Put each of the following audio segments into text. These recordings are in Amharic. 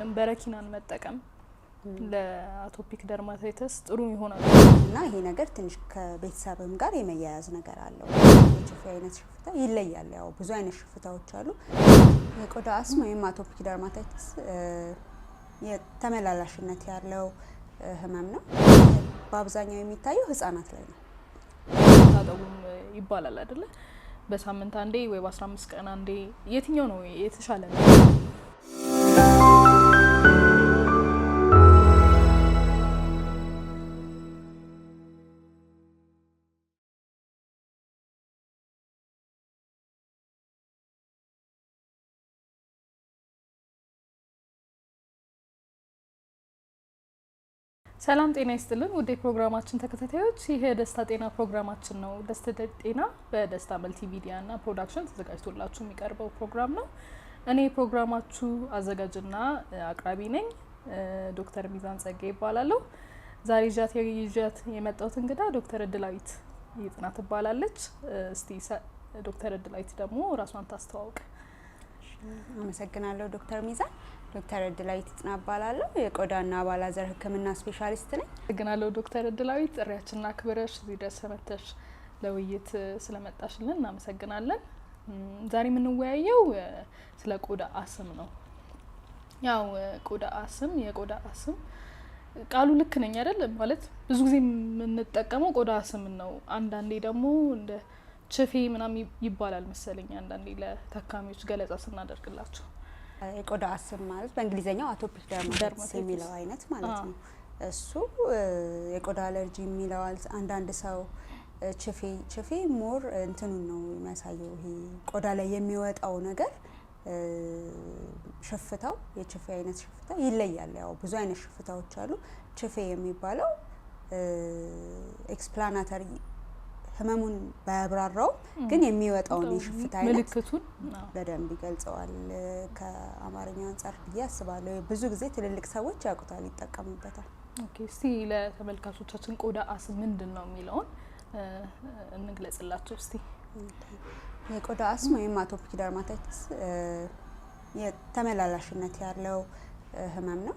ወይንም በረኪናን መጠቀም ለ atopic dermatitis ጥሩ ይሆናል። እና ይሄ ነገር ትንሽ ከቤተሰብም ጋር የመያያዝ ነገር አለው። የችፌ አይነት ሽፍታ ይለያል። ያው ብዙ አይነት ሽፍታዎች አሉ። የቆዳ አስም ወይም atopic dermatitis የተመላላሽነት ያለው ህመም ነው። በአብዛኛው የሚታየው ህጻናት ላይ ነው። ታጠቡም ይባላል አይደለ? በሳምንት አንዴ ወይ በ15 ቀን አንዴ የትኛው ነው የተሻለ ነው? ሰላም ጤና ይስጥልን ውድ የፕሮግራማችን ተከታታዮች፣ ይህ የደስታ ጤና ፕሮግራማችን ነው። ደስታ ጤና በደስታ መልቲ ሚዲያ እና ፕሮዳክሽን ተዘጋጅቶላችሁ የሚቀርበው ፕሮግራም ነው። እኔ የፕሮግራማችሁ አዘጋጅና አቅራቢ ነኝ። ዶክተር ሚዛን ጸጌ ይባላለሁ። ዛሬ ይዣት የመጣሁት እንግዳ ዶክተር እድላዊት ይጥና ትባላለች። እስቲ ዶክተር እድላዊት ደግሞ ራሷን ታስተዋውቅ። አመሰግናለሁ ዶክተር ሚዛን። ዶክተር እድላዊት ይጥና እባላለሁ። የቆዳና አባላዘር ሕክምና ስፔሻሊስት ነኝ። አመሰግናለሁ ዶክተር እድላዊት ጥሪያችንን አክብረሽ እዚህ ድረስ መጥተሽ ለውይይት ስለመጣሽልን እናመሰግናለን። ዛሬ የምንወያየው ስለ ቆዳ አስም ነው። ያው ቆዳ አስም የቆዳ አስም ቃሉ ልክ ነኝ አይደል? ማለት ብዙ ጊዜ የምንጠቀመው ቆዳ አስም ነው። አንዳንዴ ደግሞ እንደ ችፌ ምናምን ይባላል መሰለኝ አንዳንዴ ለታካሚዎች ገለጻ ስናደርግላቸው። የቆዳ አስም ማለት በእንግሊዝኛው atopic dermatitis የሚለው አይነት ማለት ነው። እሱ የቆዳ አለርጂ የሚለው አንዳንድ ሰው ችፌ more እንትኑን ነው የሚያሳየው። ይሄ ቆዳ ላይ የሚወጣው ነገር ሽፍታው የችፌ አይነት ሽፍታ ይለያል። ያው ብዙ አይነት ሽፍታዎች አሉ። ችፌ የሚባለው explanatory ህመሙን ባያብራራውም ግን የሚወጣውን የሽፍታ አይነት ምልክቱን በደንብ ይገልጸዋል ከአማርኛ አንጻር ብዬ አስባለሁ። ብዙ ጊዜ ትልልቅ ሰዎች ያውቁታል፣ ይጠቀሙበታል። Okay፣ እስቲ ለተመልካቾቻችን ቆዳ አስም ምንድን ነው የሚለውን እንግለጽላቸው እስቲ። የቆዳ አስም ወይም atopic dermatitis የተመላላሽነት ያለው ህመም ነው።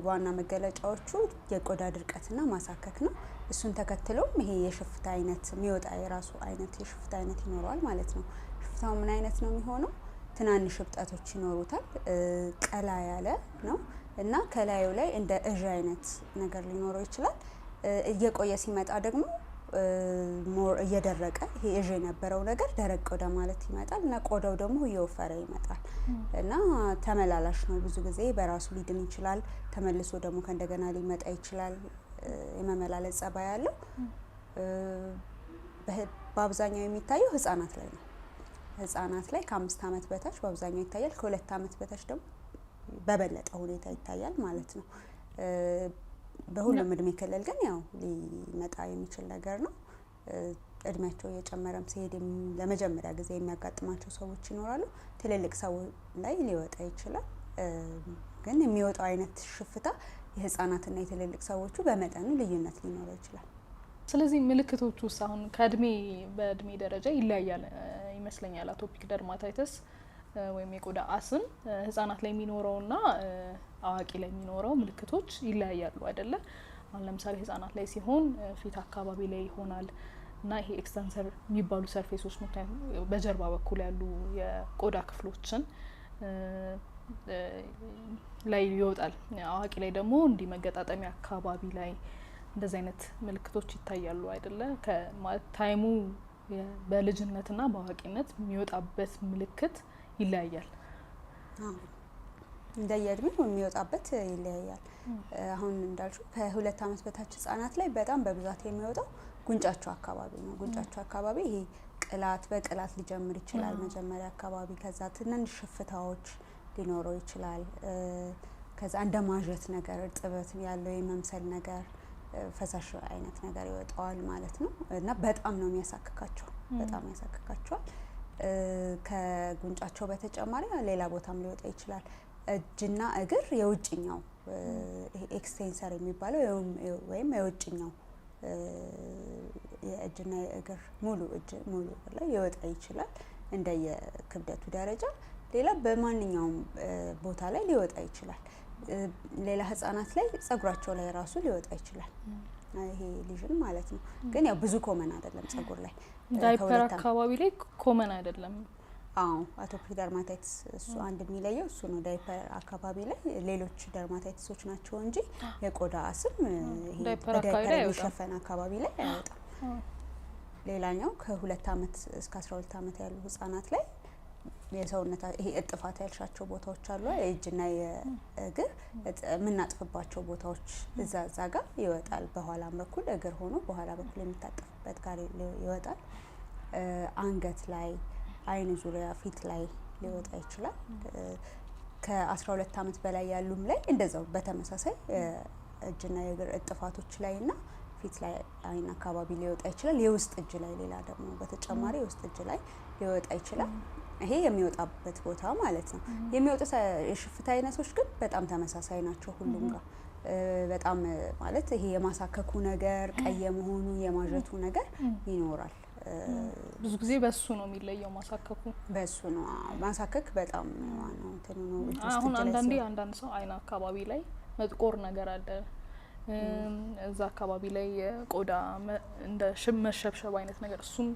ዋና መገለጫዎቹ የቆዳ ድርቀትና ማሳከክ ነው። እሱን ተከትሎም ይሄ የሽፍታ አይነት የሚወጣ የራሱ አይነት የሽፍታ አይነት ይኖረዋል ማለት ነው። ሽፍታው ምን አይነት ነው የሚሆነው? ትናንሽ እብጠቶች ይኖሩታል። ቀላ ያለ ነው እና ከላዩ ላይ እንደ እዥ አይነት ነገር ሊኖረው ይችላል። እየቆየ ሲመጣ ደግሞ more እየደረቀ ይሄ እዥ የነበረው ነገር ደረቅ ወደ ማለት ይመጣል እና ቆዳው ደግሞ እየወፈረ ይመጣል እና ተመላላሽ ነው። ብዙ ጊዜ በራሱ ሊድን ይችላል። ተመልሶ ደግሞ ከእንደገና ሊመጣ ይችላል። የመመላለስ ጸባይ ያለው በአብዛኛው የሚታየው ህጻናት ላይ ነው። ህጻናት ላይ ከ5 ዓመት በታች በአብዛኛው ይታያል። ከ2 ዓመት በታች ደግሞ በበለጠ ሁኔታ ይታያል ማለት ነው። በሁሉም እድሜ ክልል ግን ያው ሊመጣ የሚችል ነገር ነው። እድሜያቸው እየጨመረም ሲሄድ ለመጀመሪያ ጊዜ የሚያጋጥማቸው ሰዎች ይኖራሉ። ትልልቅ ሰው ላይ ሊወጣ ይችላል። ግን የሚወጣው አይነት ሽፍታ የህፃናትና የትልልቅ ሰዎቹ በመጠኑ ልዩነት ሊኖረው ይችላል። ስለዚህ ምልክቶቹ ውስጥ አሁን ከእድሜ በእድሜ ደረጃ ይለያያል ይመስለኛል። atopic dermatitis ወይም የቆዳ አስም ህጻናት ላይ የሚኖረውና አዋቂ ላይ የሚኖረው ምልክቶች ይለያያሉ አይደለ? አሁን ለምሳሌ ህጻናት ላይ ሲሆን ፊት አካባቢ ላይ ይሆናል እና ይሄ extensor የሚባሉ surface ኦች ምክንያቱም በጀርባ በኩል ያሉ የቆዳ ክፍሎችን ላይ ይወጣል። አዋቂ ላይ ደግሞ እንዲህ መገጣጠሚያ አካባቢ ላይ እንደዚህ አይነት ምልክቶች ይታያሉ አይደለ? time ኡ በልጅነትና በአዋቂነት የሚወጣበት ምልክት ይለያያል። እንደየእድሜው የሚወጣበት ይለያያል። አሁን እንዳልሽው ከ2 ዓመት በታች ህጻናት ላይ በጣም በብዛት የሚወጣው ጉንጫቸው አካባቢ ነው። ጉንጫቸው አካባቢ ይሄ ቅላት በቅላት ሊጀምር ይችላል መጀመሪያ አካባቢ። ከዛ ትንንሽ ሽፍታዎች ሊኖረው ይችላል። ከዛ እንደ ማዠት ነገር እርጥበት ያለው የመምሰል ነገር ፈሳሽ አይነት ነገር ይወጣዋል ማለት ነው። እና በጣም ነው የሚያሳክካቸው፣ በጣም ያሳክካቸዋል። ከጉንጫቸው በተጨማሪ ሌላ ቦታም ሊወጣ ይችላል። እጅና እግር የውጭኛው ይሄ extensor የሚባለው ወይም የውጭኛው የእጅና የእግር ሙሉ እጅ ሙሉ እግር ላይ ሊወጣ ይችላል እንደየክብደቱ ደረጃ። ሌላ በማንኛውም ቦታ ላይ ሊወጣ ይችላል። ሌላ ህጻናት ላይ ጸጉራቸው ላይ ራሱ ሊወጣ ይችላል። ይሄ lesion ማለት ነው። ግን ያው ብዙ common አይደለም ጸጉር ላይ። ዳይፐር አካባቢ ላይ common አይደለም። አዎ፣ atopic dermatitis እሱ አንድ የሚለየው እሱ ነው። ዳይፐር አካባቢ ላይ ሌሎች dermatitis ኦች ናቸው እንጂ የቆዳ አስም ይሄ በዳይፐር የሚሸፈን አካባቢ ላይ አይወጣም። ሌላኛው ከ2 አመት እስከ 12 አመት ያሉ ህጻናት ላይ የሰውነት ይሄ እጥፋት ያልሻቸው ቦታዎች አሉ። የእጅና የእግር የምናጥፍባቸው ቦታዎች እዛ ጋር ይወጣል። በኋላም በኩል እግር ሆኖ በኋላ በኩል የሚታጠፍበት ጋር ይወጣል። አንገት ላይ፣ አይን ዙሪያ፣ ፊት ላይ ሊወጣ ይችላል። ከ12 አመት በላይ ያሉም ላይ እንደዛው በተመሳሳይ እጅና የእግር እጥፋቶች ላይ እና ፊት ላይ፣ አይን አካባቢ ሊወጣ ይችላል። የውስጥ እጅ ላይ፣ ሌላ ደግሞ በተጨማሪ የውስጥ እጅ ላይ ሊወጣ ይችላል። ይሄ የሚወጣበት ቦታ ማለት ነው። የሚወጡት የሽፍታ አይነቶች ግን በጣም ተመሳሳይ ናቸው ሁሉም ጋር። በጣም ማለት ይሄ የማሳከኩ ነገር፣ ቀይ የመሆኑ፣ የማዠቱ ነገር ይኖራል። ብዙ ጊዜ በሱ ነው የሚለየው ማሳከኩ። በሱ ነው ማሳከክ በጣም ዋናው እንትኑ ነው። አሁን አንዳንዴ አንዳንድ ሰው አይን አካባቢ ላይ መጥቆር ነገር አለ። እዛ አካባቢ ላይ የቆዳ እንደ መሸብሸብ አይነት ነገር፣ እሱም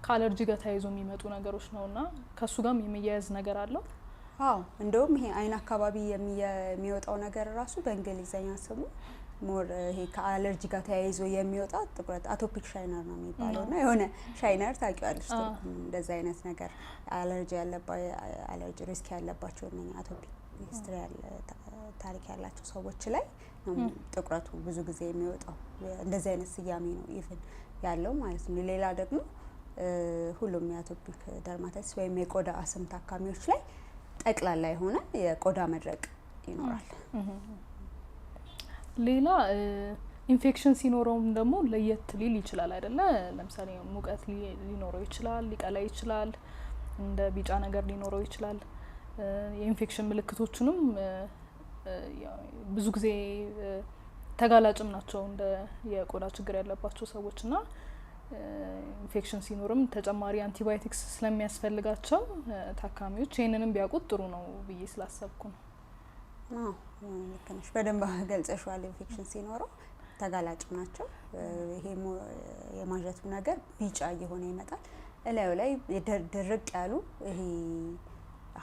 ከአለርጂ ጋር ተያይዞ የሚመጡ ነገሮች ነው እና ከእሱ ጋርም የሚያያዝ ነገር አለው። አዎ፣ እንደውም ይሄ አይን አካባቢ የሚወጣው ነገር ራሱ በእንግሊዘኛ ስሙ more ይሄ ከአለርጂ ጋር ተያይዞ የሚወጣ ጥቁረት atopic shiner ነው የሚባለው። እና የሆነ shiner ታውቂዋለሽ፣ እንደዚ አይነት ነገር አለርጂ ያለባ allergy risk ያለባቸው እነ atopic history ያለ ታሪክ ያላቸው ሰዎች ላይ ነው ጥቁረቱ ብዙ ጊዜ የሚወጣው። እንደዚህ አይነት ስያሜ ነው even ያለው ማለት ነው። ሌላ ደግሞ ሁሉም የ atopic dermatitis ወይም የቆዳ አስም ታካሚዎች ላይ ጠቅላላ የሆነ የቆዳ መድረቅ ይኖራል። ሌላ ኢንፌክሽን ሲኖረውም ደግሞ ለየት ሊል ይችላል አይደለ? ለምሳሌ ሙቀት ሊኖረው ይችላል፣ ሊቀላ ይችላል፣ እንደ ቢጫ ነገር ሊኖረው ይችላል። የኢንፌክሽን ምልክቶቹንም ብዙ ጊዜ ተጋላጭም ናቸው እንደ የቆዳ ችግር ያለባቸው ሰዎች። እና ኢንፌክሽን ሲኖርም ተጨማሪ አንቲባዮቲክስ ስለሚያስፈልጋቸው ታካሚዎች ይህንንም ቢያውቁት ጥሩ ነው ብዬ ስላሰብኩ ነው። አዎ፣ ልክ ነሽ። በደንብ ገልጸሽዋል። ኢንፌክሽን ሲኖረው ተጋላጭም ናቸው። ይሄ የማዠቱ ነገር ቢጫ እየሆነ ይመጣል። እላዩ ላይ ድርቅ ያሉ ይሄ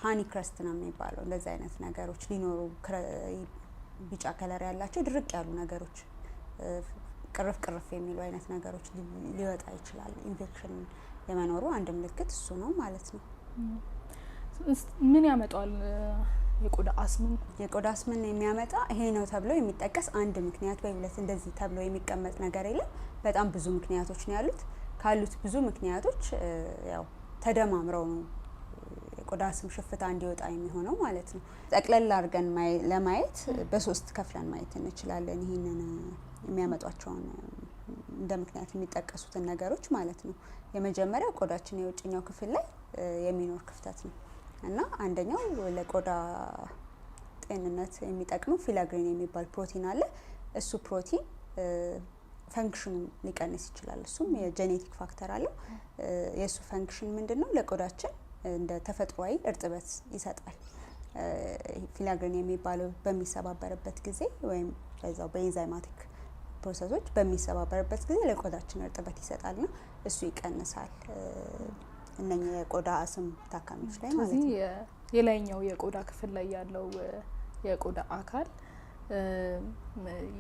honey crust ነው የሚባለው፣ እንደዚህ አይነት ነገሮች ሊኖሩ፣ ቢጫ color ያላቸው ድርቅ ያሉ ነገሮች፣ ቅርፍ ቅርፍ የሚሉ አይነት ነገሮች ሊወጣ ይችላል። ኢንፌክሽን የመኖሩ አንድ ምልክት እሱ ነው ማለት ነው። ምን ያመጣዋል የቆዳ አስምን? የቆዳ አስምን የሚያመጣ ይሄ ነው ተብሎ የሚጠቀስ አንድ ምክንያት ወይ ሁለት እንደዚህ ተብሎ የሚቀመጥ ነገር የለም። በጣም ብዙ ምክንያቶች ነው ያሉት። ካሉት ብዙ ምክንያቶች ያው ተደማምረው ነው የቆዳ አስም ሽፍታ እንዲወጣ የሚሆነው ማለት ነው። ጠቅለል አድርገን ለማየት በሶስት ከፍለን ማየት እንችላለን። ይህንን የሚያመጧቸውን እንደ ምክንያት የሚጠቀሱትን ነገሮች ማለት ነው። የመጀመሪያው ቆዳችን የውጭኛው ክፍል ላይ የሚኖር ክፍተት ነው እና አንደኛው ለቆዳ ጤንነት የሚጠቅመው filaggrin የሚባል ፕሮቲን አለ። እሱ ፕሮቲን function ኑ ሊቀንስ ይችላል። እሱም የ genetic factor አለው። የእሱ function ምንድን ነው? ለቆዳችን እንደ ተፈጥሯዊ እርጥበት ይሰጣል። Filaggrin የሚባለው በሚሰባበርበት ጊዜ ወይም በዛው በ enzymatic process ኦች በሚሰባበርበት ጊዜ ለቆዳችን እርጥበት ይሰጣልና እሱ ይቀንሳል። እነኚህ የቆዳ አስም ታካሚዎች ላይ ማለት ነው። የላይኛው የቆዳ ክፍል ላይ ያለው የቆዳ አካል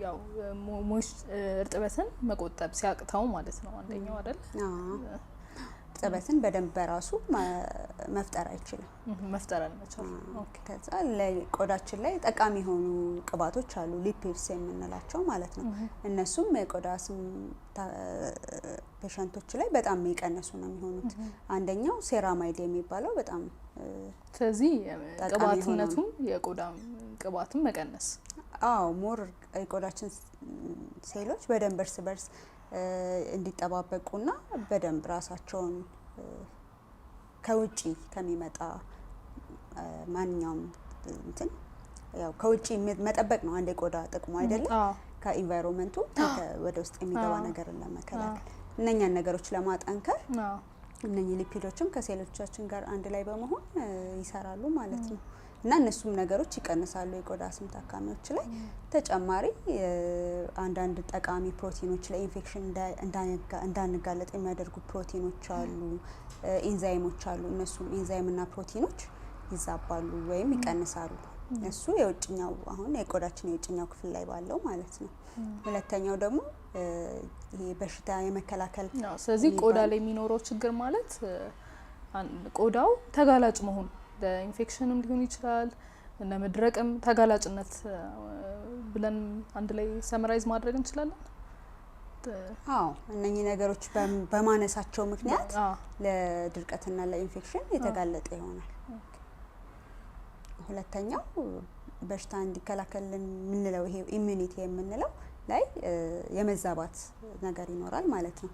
ያው እርጥበትን መቆጠብ ሲያቅተው ማለት ነው አንደኛው አይደል? እርጥበትን በደንብ በራሱ መፍጠር አይችልም። መፍጠር አልመቻል። ከዛ ለቆዳችን ላይ ጠቃሚ የሆኑ ቅባቶች አሉ፣ lipids የምንላቸው ማለት ነው። እነሱም የቆዳ አስም patient ኦች ላይ በጣም የቀነሱ ነው የሚሆኑት። አንደኛው ceramide የሚባለው በጣም ስለዚህ ቅባትነቱም የቆዳ ቅባትም መቀነስ። አዎ፣ more የቆዳችን ሴሎች በደንብ እርስ በርስ እንዲጠባበቁና በደንብ ራሳቸውን ከውጪ ከሚመጣ ማንኛውም እንትን ያው ከውጪ መጠበቅ ነው አንድ የቆዳ ጥቅሙ አይደለም። ከ environment ኡ ወደ ውስጥ የሚገባ ነገርን ለመከላከል፣ እነኛን ነገሮች ለማጠንከር። እነኚህ lipid ኦችም ከሴሎቻችን ጋር አንድ ላይ በመሆን ይሰራሉ ማለት ነው። እና እነሱም ነገሮች ይቀንሳሉ የቆዳ አስም ታካሚዎች ላይ። ተጨማሪ አንዳንድ ጠቃሚ ፕሮቲኖች ለኢንፌክሽን እንዳንጋለጥ የሚያደርጉ ፕሮቲኖች አሉ፣ ኢንዛይሞች አሉ። እነሱም ኢንዛይምና ፕሮቲኖች ይዛባሉ ወይም ይቀንሳሉ። እሱ የውጭኛው አሁን የቆዳችን የውጭኛው ክፍል ላይ ባለው ማለት ነው። ሁለተኛው ደግሞ ይሄ በሽታ የመከላከል ስለዚህ ቆዳ ላይ የሚኖረው ችግር ማለት ቆዳው ተጋላጭ መሆን ለኢንፌክሽንም ሊሆን ይችላል፣ ለመድረቅም ተጋላጭነት ብለን አንድ ላይ summarize ማድረግ እንችላለን። አዎ፣ እነኚህ ነገሮች በማነሳቸው ምክንያት ለድርቀትና ለኢንፌክሽን የተጋለጠ ይሆናል። ሁለተኛው በሽታ እንዲከላከልን የምንለው ይሄ immunity የምንለው ላይ የመዛባት ነገር ይኖራል ማለት ነው።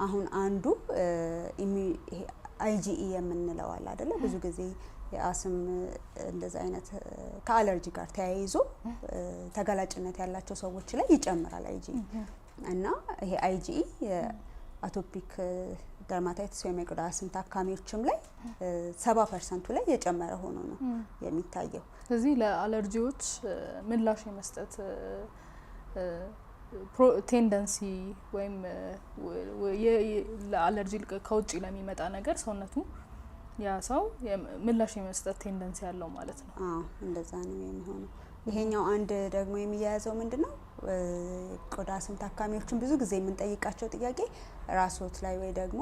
አሁን አንዱ IgE የምንለው አለ አይደለ? ብዙ ጊዜ የአስም እንደዚህ አይነት ከአለርጂ ጋር ተያይዞ ተጋላጭነት ያላቸው ሰዎች ላይ ይጨምራል IgE። እና ይሄ IgE የ atopic dermatitis ወይም የቆዳ አስም ታካሚዎችም ላይ 70% ኡ ላይ የጨመረ ሆኖ ነው የሚታየው። ስለዚህ ለአለርጂዎች ምላሽ የመስጠት tendency ወይም ለአለርጂ ከውጭ ለሚመጣ ነገር ሰውነቱ ያ ሰው ምላሽ የመስጠት tendency ያለው ማለት ነው። አዎ፣ እንደዛ ነው የሚሆነው። ይሄኛው አንድ ደግሞ የሚያያዘው ምንድነው? ቆዳ አስም ታካሚዎችን ብዙ ጊዜ የምንጠይቃቸው ጥያቄ ራስዎት ላይ ወይ ደግሞ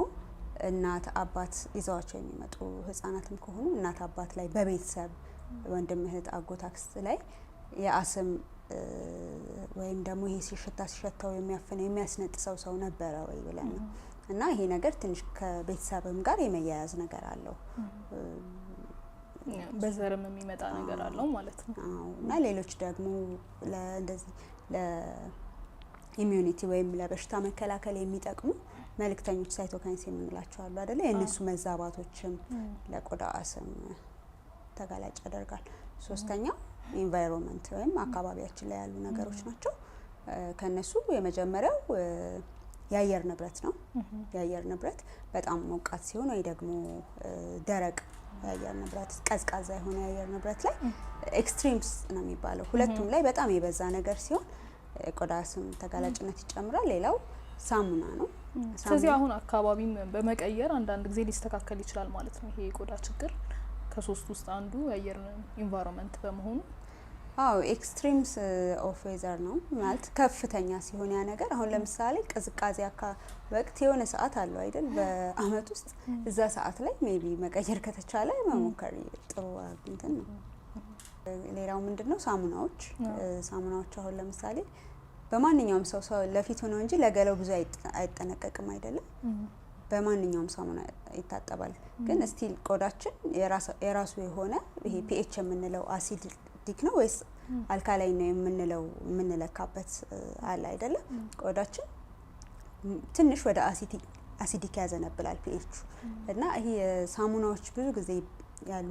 እናት አባት ይዘዋቸው የሚመጡ ህጻናትም ከሆኑ እናት አባት ላይ በቤተሰብ ወንድም፣ እህት፣ አጎት፣ አክስት ላይ የአስም ወይም ደግሞ ይሄ ሲሸታ ሲሸታው የሚያፍነው የሚያስነጥሰው ሰው ነበረ ወይ ብለን ነው። እና ይሄ ነገር ትንሽ ከቤተሰብም ጋር የመያያዝ ነገር አለው። በዘርም የሚመጣ ነገር አለው ማለት ነው። አዎ፣ እና ሌሎች ደግሞ ለእንደዚህ ለ immunity ወይም ለበሽታ መከላከል የሚጠቅሙ መልእክተኞች cytokines የምንላቸው አሉ አይደለ? የእነሱ መዛባቶችም ለቆዳ አስም ተጋላጭ ያደርጋል። ሶስተኛው environment ወይም አካባቢያችን ላይ ያሉ ነገሮች ናቸው። ከነሱ የመጀመሪያው የአየር ንብረት ነው። የአየር ንብረት በጣም ሞቃት ሲሆን ወይ ደግሞ ደረቅ የአየር ንብረት፣ ቀዝቃዛ የሆነ የአየር ንብረት ላይ extremes ነው የሚባለው። ሁለቱም ላይ በጣም የበዛ ነገር ሲሆን የቆዳ አስም ተጋላጭነት ይጨምራል። ሌላው ሳሙና ነው። ስለዚህ አሁን አካባቢም በመቀየር አንዳንድ ጊዜ ሊስተካከል ይችላል ማለት ነው። ይሄ የቆዳ ችግር ከሶስቱ ውስጥ አንዱ የአየር environment በመሆኑ። አዎ፣ extremes of weather ነው ማለት ከፍተኛ ሲሆን ያ ነገር። አሁን ለምሳሌ ቅዝቃዜ ወቅት የሆነ ሰዓት አለው አይደል? በአመት ውስጥ እዛ ሰዓት ላይ maybe መቀየር ከተቻለ መሞከር ጥሩ እንትን ነው። ሌላው ምንድነው? ሳሙናዎች። ሳሙናዎች አሁን ለምሳሌ በማንኛውም ሰው ሰው ለፊቱ ነው እንጂ ለገላው ብዙ አይጠነቀቅም አይደለም። በማንኛውም ሳሙና ይታጠባል። ግን still ቆዳችን የራሱ የሆነ ይሄ pH የምንለው acidic ነው ወይስ alkaline ነው የምንለው የምንለካበት አለ አይደለም። ቆዳችን ትንሽ ወደ acidic ያዘነብላል ፒኤቹ። እና ይሄ ሳሙናዎች ብዙ ጊዜ ያሉ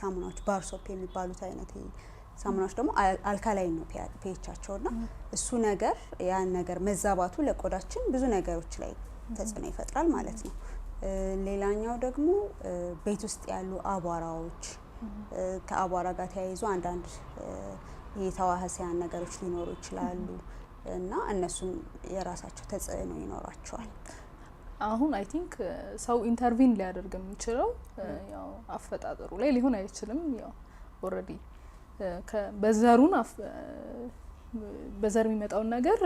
ሳሙናዎች bar soap የሚባሉት አይነት ሳሙናዎች ደግሞ alkaline ነው pH ኣቸው። እና እሱ ነገር ያን ነገር መዛባቱ ለቆዳችን ብዙ ነገሮች ላይ ተጽዕኖ ይፈጥራል ማለት ነው። ሌላኛው ደግሞ ቤት ውስጥ ያሉ አቧራዎች፣ ከአቧራ ጋር ተያይዞ አንዳንድ የተዋህሲያን ነገሮች ሊኖሩ ይችላሉ እና እነሱም የራሳቸው ተጽዕኖ ይኖራቸዋል። አሁን I think ሰው intervene ሊያደርግ የሚችለው ያው አፈጣጠሩ ላይ ሊሆን አይችልም። ያው already በዘሩን በዘር የሚመጣውን ነገር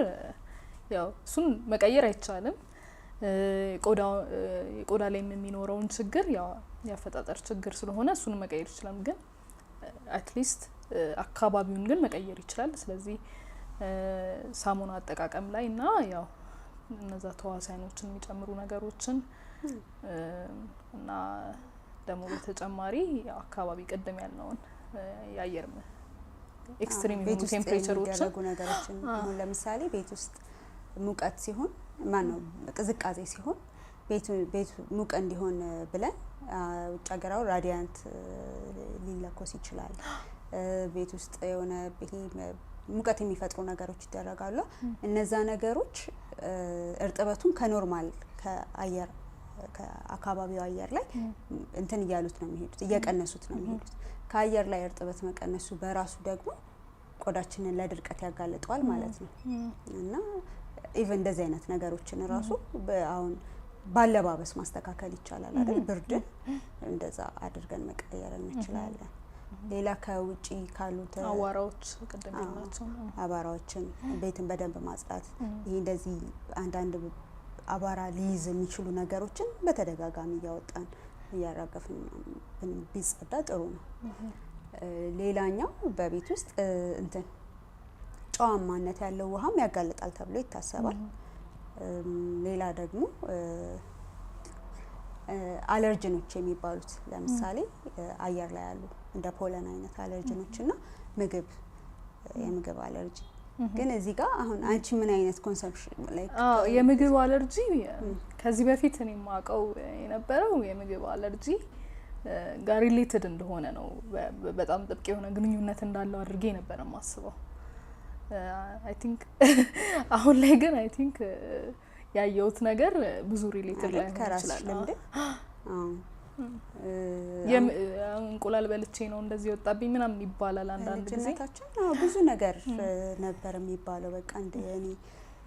ያው እሱን መቀየር አይቻልም። ቆዳ ላይ የሚኖረውን ችግር ያው የአፈጣጠር ችግር ስለሆነ እሱን መቀየር ይችላል። ግን at least አካባቢውን ግን መቀየር ይችላል። ስለዚህ ሳሙና አጠቃቀም ላይ እና ያው እነዛ ተዋሳይኖችን የሚጨምሩ ነገሮችን እና ደግሞ በተጨማሪ ያው አካባቢ ቅድም ያልነውን የአየር extreme ቤት የሆኑ ውስጥ temperature ኦችን የሚደረጉ ነገሮችን። አሁን ለምሳሌ ቤት ውስጥ ሙቀት ሲሆን፣ ማነው ቅዝቃዜ ሲሆን ቤቱ ሙቅ እንዲሆን ብለን ውጭ ሀገር አሁን radiant ሊለኮስ ይችላል። ቤት ውስጥ የሆነ ይሄ ሙቀት የሚፈጥሩ ነገሮች ይደረጋሉ። እነዛ ነገሮች እርጥበቱን ከ normal ከአየር ከአካባቢው አየር ላይ እንትን እያሉት ነው የሚሄዱት፣ እየቀነሱት ነው የሚሄዱት። ከአየር ላይ እርጥበት መቀነሱ በራሱ ደግሞ ቆዳችንን ለድርቀት ያጋልጠዋል ማለት ነው። እና even እንደዚህ አይነት ነገሮችን ራሱ አሁን ባለባበስ ማስተካከል ይቻላል አይደል? ብርድን እንደዛ አድርገን መቀየር እንችላለን። ሌላ ከውጪ ካሉት አዋራዎች ቅድም ያልናቸው አቧራዎችን ቤትን በደንብ ማጽዳት፣ ይሄ እንደዚህ አንዳንድ አቧራ ሊይዝ የሚችሉ ነገሮችን በተደጋጋሚ እያወጣን እያራገፍን ቢጸዳ ጥሩ ነው። ሌላኛው በቤት ውስጥ እንትን ጨዋማነት ያለው ውሃም ያጋልጣል ተብሎ ይታሰባል። ሌላ ደግሞ allergen ኦች የሚባሉት ለምሳሌ አየር ላይ ያሉ እንደ pollen አይነት allergen ኦች እና ምግብ የምግብ አለርጂ ግን እዚህ ጋር አሁን አንቺ ምን አይነት consumption ላይ የምግብ አለርጂ ከዚህ በፊት እኔ የማውቀው የነበረው የምግብ አለርጂ ጋር related እንደሆነ ነው። በጣም ጥብቅ የሆነ ግንኙነት እንዳለው አድርጌ ነበር የማስበው። I think አሁን ላይ ግን I think ያየሁት ነገር ብዙ related ላይሆን ከራስሽ ይችላል። ልምድ እንቁላል በልቼ ነው እንደዚህ የወጣብኝ ምናምን ይባላል አንዳንድ ጊዜ። በልጅነታችን አዎ ብዙ ነገር ነበር የሚባለው። በቃ እንደ እኔ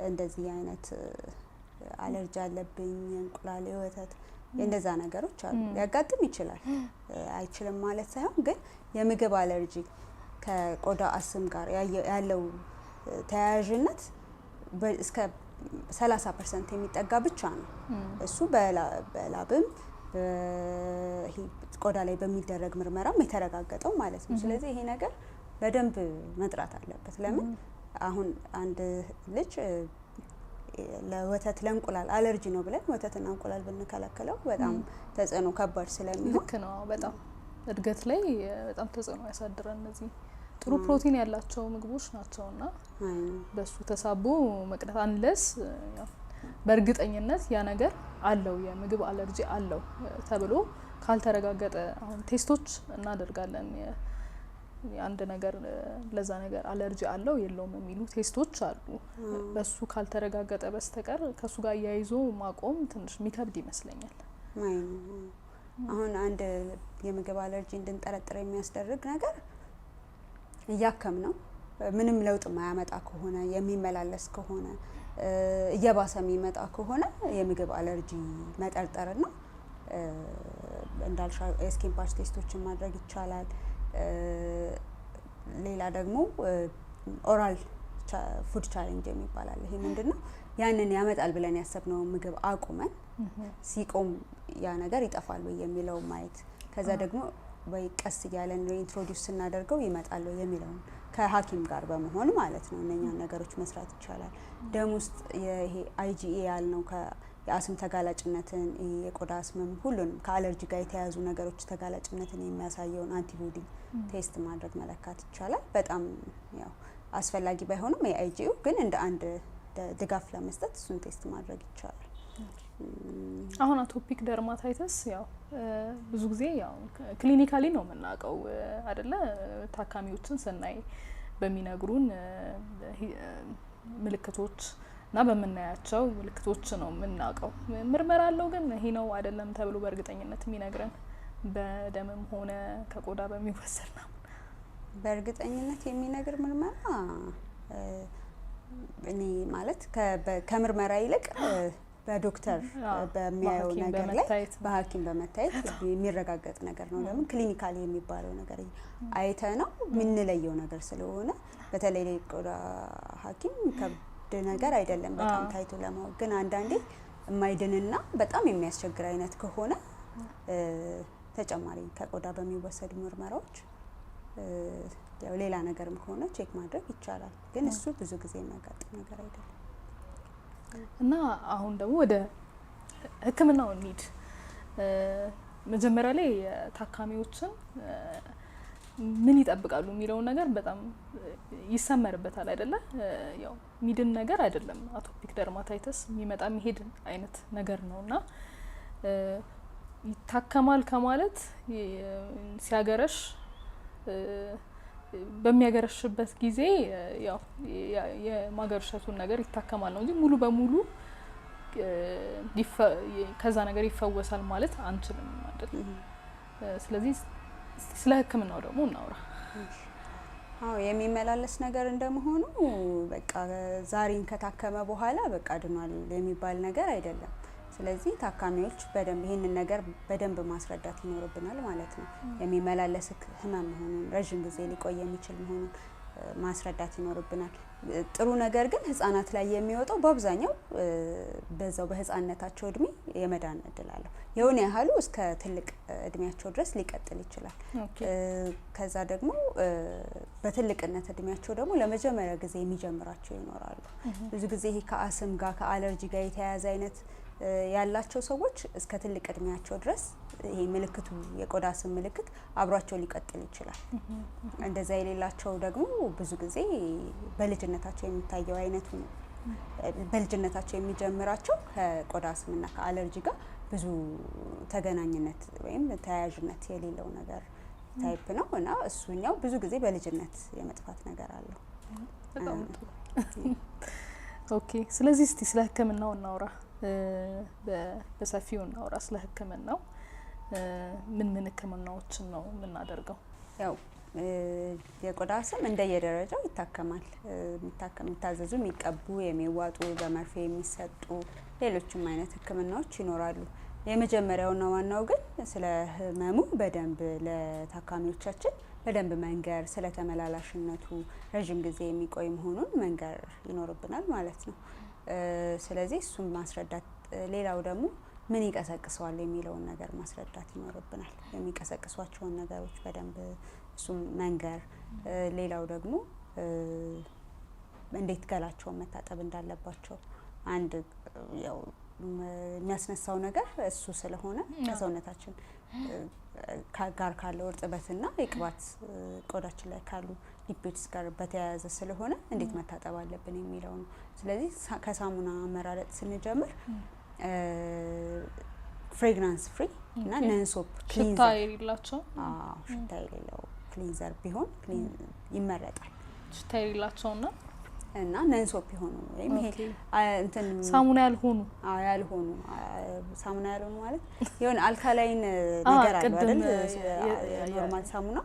እንደዚህ አይነት አለርጂ አለብኝ፣ እንቁላል፣ የወተት እንደዛ ነገሮች አሉ። ሊያጋጥም ይችላል፣ አይችልም ማለት ሳይሆን ግን የምግብ አለርጂ ከቆዳ አስም ጋር ያለው ተያያዥነት እስከ 30% የሚጠጋ ብቻ ነው። እሱ በ lab ም ይሄ ቆዳ ላይ በሚደረግ ምርመራም የተረጋገጠው ማለት ነው። ስለዚህ ይሄ ነገር በደንብ መጥራት አለበት። ለምን አሁን አንድ ልጅ ለወተት ለእንቁላል አለርጂ ነው ብለን ወተትና እንቁላል ብንከለክለው በጣም ተጽዕኖ ከባድ ስለሚሆን ልክ ነው። በጣም እድገት ላይ በጣም ተጽዕኖ ያሳድራል። እነዚህ ጥሩ ፕሮቲን ያላቸው ምግቦች ናቸውና በሱ ተሳቦ መቅረት unless በእርግጠኝነት ያ ነገር አለው የምግብ አለርጂ አለው ተብሎ ካልተረጋገጠ አሁን test ኦች እናደርጋለን። የአንድ ነገር ለዛ ነገር አለርጂ አለው የለውም የሚሉ test ኦች አሉ። በሱ ካልተረጋገጠ በስተቀር ከሱ ጋር አያይዞ ማቆም ትንሽ የሚከብድ ይመስለኛል። አሁን አንድ የምግብ አለርጂ እንድንጠረጥር የሚያስደርግ ነገር እያከም ነው ምንም ለውጥ የማያመጣ ከሆነ፣ የሚመላለስ ከሆነ፣ እየባሰ የሚመጣ ከሆነ የምግብ አለርጂ መጠርጠርና እንዳልሻ የ skin patch test ኦችን ማድረግ ይቻላል። ሌላ ደግሞ oral food challenge የሚባል አለ። ይሄ ምንድን ነው? ያንን ያመጣል ብለን ያሰብነውን ምግብ አቁመን ሲቆም ያ ነገር ይጠፋል ወይ የሚለው ማየት፣ ከዛ ደግሞ ወይ ቀስ እያለን introduce ስናደርገው ይመጣል ወይ የሚለውን ከሐኪም ጋር በመሆን ማለት ነው። እነኛን ነገሮች መስራት ይቻላል። ደም ውስጥ ይሄ IgE ያልነው የአስም ተጋላጭነትን፣ የቆዳ አስምም ሁሉንም ከአለርጂ ጋር የተያያዙ ነገሮች ተጋላጭነትን የሚያሳየውን antibody test ማድረግ መለካት ይቻላል። በጣም ያው አስፈላጊ ባይሆንም የ IgE ው ግን እንደ አንድ ድጋፍ ለመስጠት እሱን test ማድረግ ይቻላል። አሁን atopic dermatitis ያው ብዙ ጊዜ ያው clinically ነው የምናውቀው አይደለ? ታካሚዎችን ስናይ በሚነግሩን ምልክቶች እና በምናያቸው ምልክቶች ነው የምናውቀው። ምርመራ አለው ግን ይሄ ነው አይደለም ተብሎ በእርግጠኝነት የሚነግረን በደምም ሆነ ከቆዳ በሚወሰድ ነው? በእርግጠኝነት የሚነግር ምርመራ እኔ ማለት ከምርመራ ይልቅ በዶክተር በሚያየው ነገር ላይ በሐኪም በመታየት የሚረጋገጥ ነገር ነው። ለምን clinically የሚባለው ነገር አይተ ነው የምንለየው ነገር ስለሆነ በተለይ ቆዳ ሐኪም ከብድ ነገር አይደለም በጣም ታይቶ ለማወቅ። ግን አንዳንዴ የማይድንና በጣም የሚያስቸግር አይነት ከሆነ ተጨማሪ ከቆዳ በሚወሰዱ ምርመራዎች ያው ሌላ ነገርም ከሆነ check ማድረግ ይቻላል። ግን እሱ ብዙ ጊዜ የሚያጋጥም ነገር አይደለም። እና አሁን ደግሞ ወደ ሕክምናው እንሂድ። መጀመሪያ ላይ ታካሚዎችን ምን ይጠብቃሉ የሚለውን ነገር በጣም ይሰመርበታል አይደለ? ያው ሚድን ነገር አይደለም። Atopic dermatitis የሚመጣ የሚሄድ አይነት ነገር ነው እና ይታከማል ከማለት ሲያገረሽ በሚያገረሽበት ጊዜ ያው የማገርሸቱን ነገር ይታከማል ነው እንጂ ሙሉ በሙሉ ከዛ ነገር ይፈወሳል ማለት አንችልም አይደል? ስለዚህ ስለ ሕክምናው ደግሞ እናውራ። አዎ፣ የሚመላለስ ነገር እንደመሆኑ በቃ ዛሬን ከታከመ በኋላ በቃ ድኗል የሚባል ነገር አይደለም። ስለዚህ ታካሚዎች በደንብ ይህንን ነገር በደንብ ማስረዳት ይኖርብናል ማለት ነው። የሚመላለስ ህመም መሆኑን፣ ረዥም ጊዜ ሊቆይ የሚችል መሆኑን ማስረዳት ይኖርብናል። ጥሩ ነገር ግን ህጻናት ላይ የሚወጣው በአብዛኛው በዛው በህጻንነታቸው እድሜ የመዳን እድል አለው። የሆነ ያህሉ እስከ ትልቅ እድሜያቸው ድረስ ሊቀጥል ይችላል። ከዛ ደግሞ በትልቅነት እድሜያቸው ደግሞ ለመጀመሪያ ጊዜ የሚጀምራቸው ይኖራሉ። ብዙ ጊዜ ይሄ ከአስም ጋር፣ ከአለርጂ ጋር የተያያዘ አይነት ያላቸው ሰዎች እስከ ትልቅ እድሜያቸው ድረስ ይሄ ምልክቱ፣ የቆዳ አስም ምልክት አብሯቸው ሊቀጥል ይችላል። እንደዛ የሌላቸው ደግሞ ብዙ ጊዜ በልጅነታቸው የሚታየው አይነቱ ነው። በልጅነታቸው የሚጀምራቸው ከቆዳ አስምና ከአለርጂ ጋር ብዙ ተገናኝነት ወይም ተያያዥነት የሌለው ነገር type ነው እና እሱኛው ብዙ ጊዜ በልጅነት የመጥፋት ነገር አለው። በጣም ጥሩ። Okay። ስለዚህ እስቲ ስለ ሕክምናው እናውራ፣ በሰፊው እናውራ ስለ ሕክምናው። ምን ምን ሕክምናዎችን ነው የምናደርገው? ያው የቆዳ አስም እንደየደረጃው ይታከማል። የሚታዘዙ፣ የሚቀቡ፣ የሚዋጡ፣ በመርፌ የሚሰጡ ሌሎችም አይነት ሕክምናዎች ይኖራሉ። የመጀመሪያውና ዋናው ግን ስለ ህመሙ በደንብ ለታካሚዎቻችን በደንብ መንገር፣ ስለ ተመላላሽነቱ፣ ረዥም ጊዜ የሚቆይ መሆኑን መንገር ይኖርብናል ማለት ነው። ስለዚህ እሱን ማስረዳት፣ ሌላው ደግሞ ምን ይቀሰቅሰዋል የሚለውን ነገር ማስረዳት ይኖርብናል። የሚቀሰቅሷቸውን ነገሮች በደንብ እሱም መንገር። ሌላው ደግሞ እንዴት ገላቸውን መታጠብ እንዳለባቸው፣ አንድ ያው የሚያስነሳው ነገር እሱ ስለሆነ ከሰውነታችን ጋር ካለው እርጥበትና የቅባት ቆዳችን ላይ ካሉ lipids ጋር በተያያዘ ስለሆነ እንዴት መታጠብ አለብን የሚለው ነው። ስለዚህ ከሳሙና አመራረጥ ስንጀምር fragrance free እና non soap ሽታ cleanser የሌላቸው። አዎ፣ ሽታ የሌለው cleanser ቢሆን ይመረጣል። ሽታ የሌላቸውና እና non soap የሆኑ ወይም ይሄ እንትን ሳሙና ያልሆኑ። ያልሆኑ፣ ሳሙና ያልሆኑ ማለት የሆነ alkaline ነገር አለው ቅድም አይደል? የ normal ሳሙና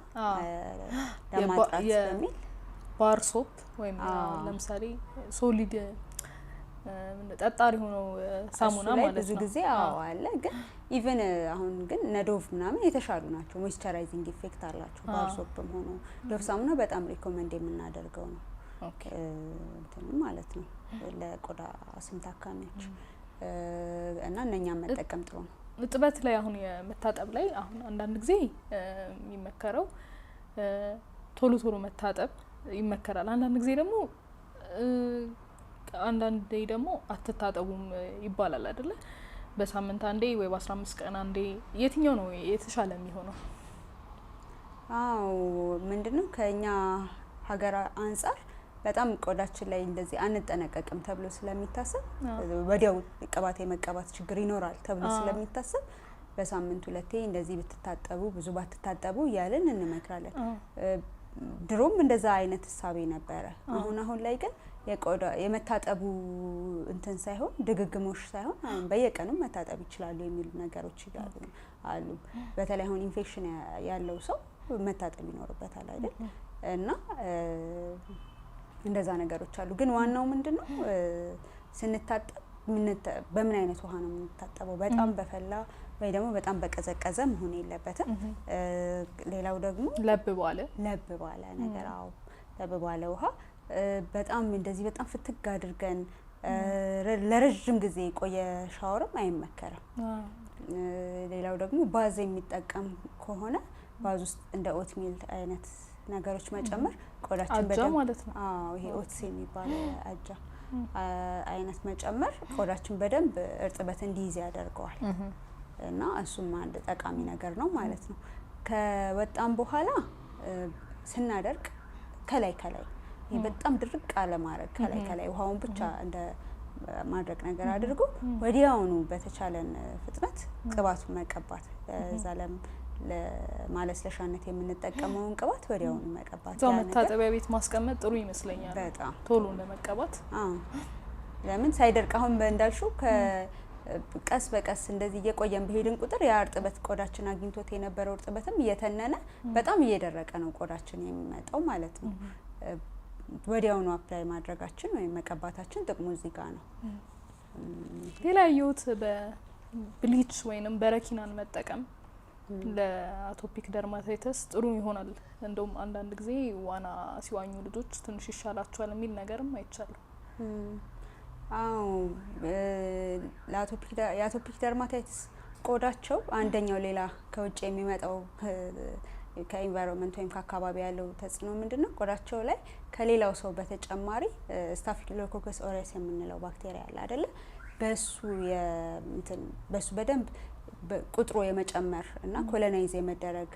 ለማጥራት በሚል bar soap ወይም ለምሳሌ solid ጠጣር የሆነው ሳሙና እሱ ላይ ማለት ብዙ ነው። ጊዜ አዎ አለ። ግን even አሁን ግን እነ Dove ምናምን የተሻሉ ናቸው። Moisturizing effect አላቸው። Bar soap ም ሆኖ Dove ሳሙና በጣም recommend የምናደርገው ነው። እንትንም ማለት ነው ለቆዳ አስም ታካሚዎች እና እነኛን መጠቀም ጥሩ ነው። እጥበት ላይ፣ አሁን የመታጠብ ላይ አሁን አንዳንድ ጊዜ የሚመከረው ቶሎ ቶሎ መታጠብ ይመከራል። አንዳንድ ጊዜ ደግሞ አንዳንዴ ደግሞ አትታጠቡም ይባላል አይደለ? በሳምንት አንዴ ወይ በ15 ቀን አንዴ፣ የትኛው ነው የተሻለ የሚሆነው? አዎ፣ ምንድነው ከኛ ሀገር አንጻር በጣም ቆዳችን ላይ እንደዚህ አንጠነቀቅም ተብሎ ስለሚታሰብ፣ ወዲያው ቅባት የመቀባት ችግር ይኖራል ተብሎ ስለሚታሰብ በሳምንት ሁለቴ እንደዚህ ብትታጠቡ፣ ብዙ ባትታጠቡ እያልን እንመክራለን። ድሮም እንደዛ አይነት እሳቤ ነበረ። አሁን አሁን ላይ ግን የቆዳ የመታጠቡ እንትን ሳይሆን፣ ድግግሞሽ ሳይሆን አሁን በየቀኑ መታጠብ ይችላሉ የሚሉ ነገሮች እያሉ አሉ። በተለይ አሁን ኢንፌክሽን ያለው ሰው መታጠብ ይኖርበታል አይደል? እና እንደዛ ነገሮች አሉ። ግን ዋናው ምንድን ነው፣ ስንታጠብ በምን አይነት ውሃ ነው የምንታጠበው? በጣም በፈላ ወይ ደግሞ በጣም በቀዘቀዘ መሆን የለበትም። ሌላው ደግሞ ለብ ባለ ለብ ባለ ነገር፣ አዎ፣ ለብ ባለ ውሃ፣ በጣም እንደዚህ በጣም ፍትግ አድርገን ለረዥም ጊዜ የቆየ ሻወርም አይመከርም። ሌላው ደግሞ bath የሚጠቀም ከሆነ bath ውስጥ እንደ oatmeal አይነት ነገሮች መጨመር ቆዳችን አጃ በደንብ ማለት ነው። አዎ፣ ይሄ oats የሚባል አጃ አይነት መጨመር ቆዳችን በደንብ እርጥበት እንዲይዝ ያደርገዋል እና እሱም አንድ ጠቃሚ ነገር ነው ማለት ነው። ከወጣም በኋላ ስናደርቅ ከላይ ከላይ ይሄ በጣም ድርቅ አለማድረግ፣ ከላይ ከላይ ውሃውን ብቻ እንደ ማድረቅ ነገር አድርጎ ወዲያውኑ በተቻለን ፍጥነት ቅባቱን መቀባት፣ እዛ ለማለስለሻነት የምንጠቀመውን ቅባት ወዲያውኑ መቀባት። እዛው ያ ነገር መታጠቢያ ቤት ማስቀመጥ ጥሩ ይመስለኛል። በጣም ቶሎ ለመቀባት። አዎ። ለምን ሳይደርቅ አሁን እንዳልሽው ቀስ በቀስ እንደዚህ እየቆየን በሄድን ቁጥር ያ እርጥበት ቆዳችን አግኝቶት የነበረው እርጥበትም እየተነነ በጣም እየደረቀ ነው ቆዳችን የሚመጣው ማለት ነው። ወዲያውኑ apply ማድረጋችን ወይም መቀባታችን ጥቅሙ እዚህ ጋር ነው። ሌላ ያየሁት በ bleach ወይንም በረኪናን መጠቀም ለ atopic dermatitis ጥሩ ይሆናል። እንደውም አንዳንድ ጊዜ ዋና ሲዋኙ ልጆች ትንሽ ይሻላቸዋል የሚል ነገርም አይቻለሁ። አዎ፣ የ atopic dermatitis ቆዳቸው አንደኛው ሌላ ከውጭ የሚመጣው ከ environment ወይም ከአካባቢ ያለው ተጽዕኖ ምንድን ነው? ቆዳቸው ላይ ከሌላው ሰው በተጨማሪ Staphylococcus aureus የምንለው ባክቴሪያ አለ አይደለ? በሱ በደንብ ቁጥሩ የመጨመር እና colonize የመደረግ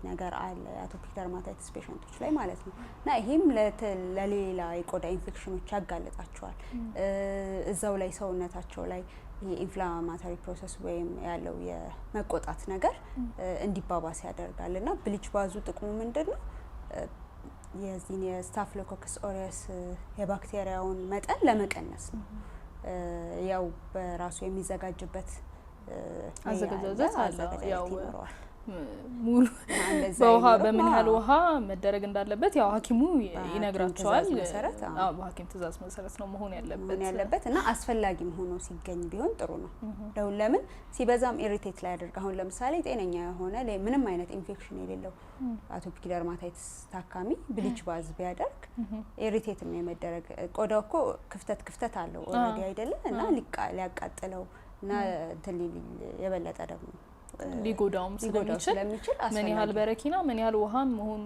ነገር አለ የ atopic dermatitis patient ኦች ላይ ማለት ነው። እና ይሄም ለሌላ የቆዳ ኢንፌክሽኖች ያጋልጣቸዋል። እዛው ላይ ሰውነታቸው ላይ ይሄ inflammatory process ወይም ያለው የመቆጣት ነገር እንዲባባስ ያደርጋል። እና bleach bath ኡ ጥቅሙ ምንድን ነው? የዚህን የ Staphylococcus aureus የባክቴሪያውን መጠን ለመቀነስ ነው። ያው በራሱ የሚዘጋጅበት አዘገጃጀት አለ። ያው ይኖረዋል። ሙሉ እንደዛ በውሃ አይኖርም። በምን ያህል ውሃ መደረግ እንዳለበት ያው ሐኪሙ በሐኪም ይነግራቸዋል። ትዕዛዝ መሰረት፣ አዎ። አዎ፣ በሐኪም ትዕዛዝ መሰረት ነው መሆን ያለበት። መሆን ያለበት እና አስፈላጊም ሆኖ ሲገኝ ቢሆን ጥሩ ነው። ለሁን ለምን ሲበዛም irritate ላይ ያደርግ። አሁን ለምሳሌ ጤነኛ የሆነ ምንም አይነት ኢንፌክሽን የሌለው atopic dermatitis ታካሚ bleach bath ቢያደርግ irritate ም የመደረግ፣ ቆዳው እኮ ክፍተት ክፍተት አለው already አይደለ? እና ሊያቃጥለው እና እንትን ሊል የበለጠ ደግሞ ሊጎዳውም ሊጎዳው ስለሚችል ስለሚችል ምን ያህል አስፈላጊ በረኪና ምን ያህል ውሃ መሆን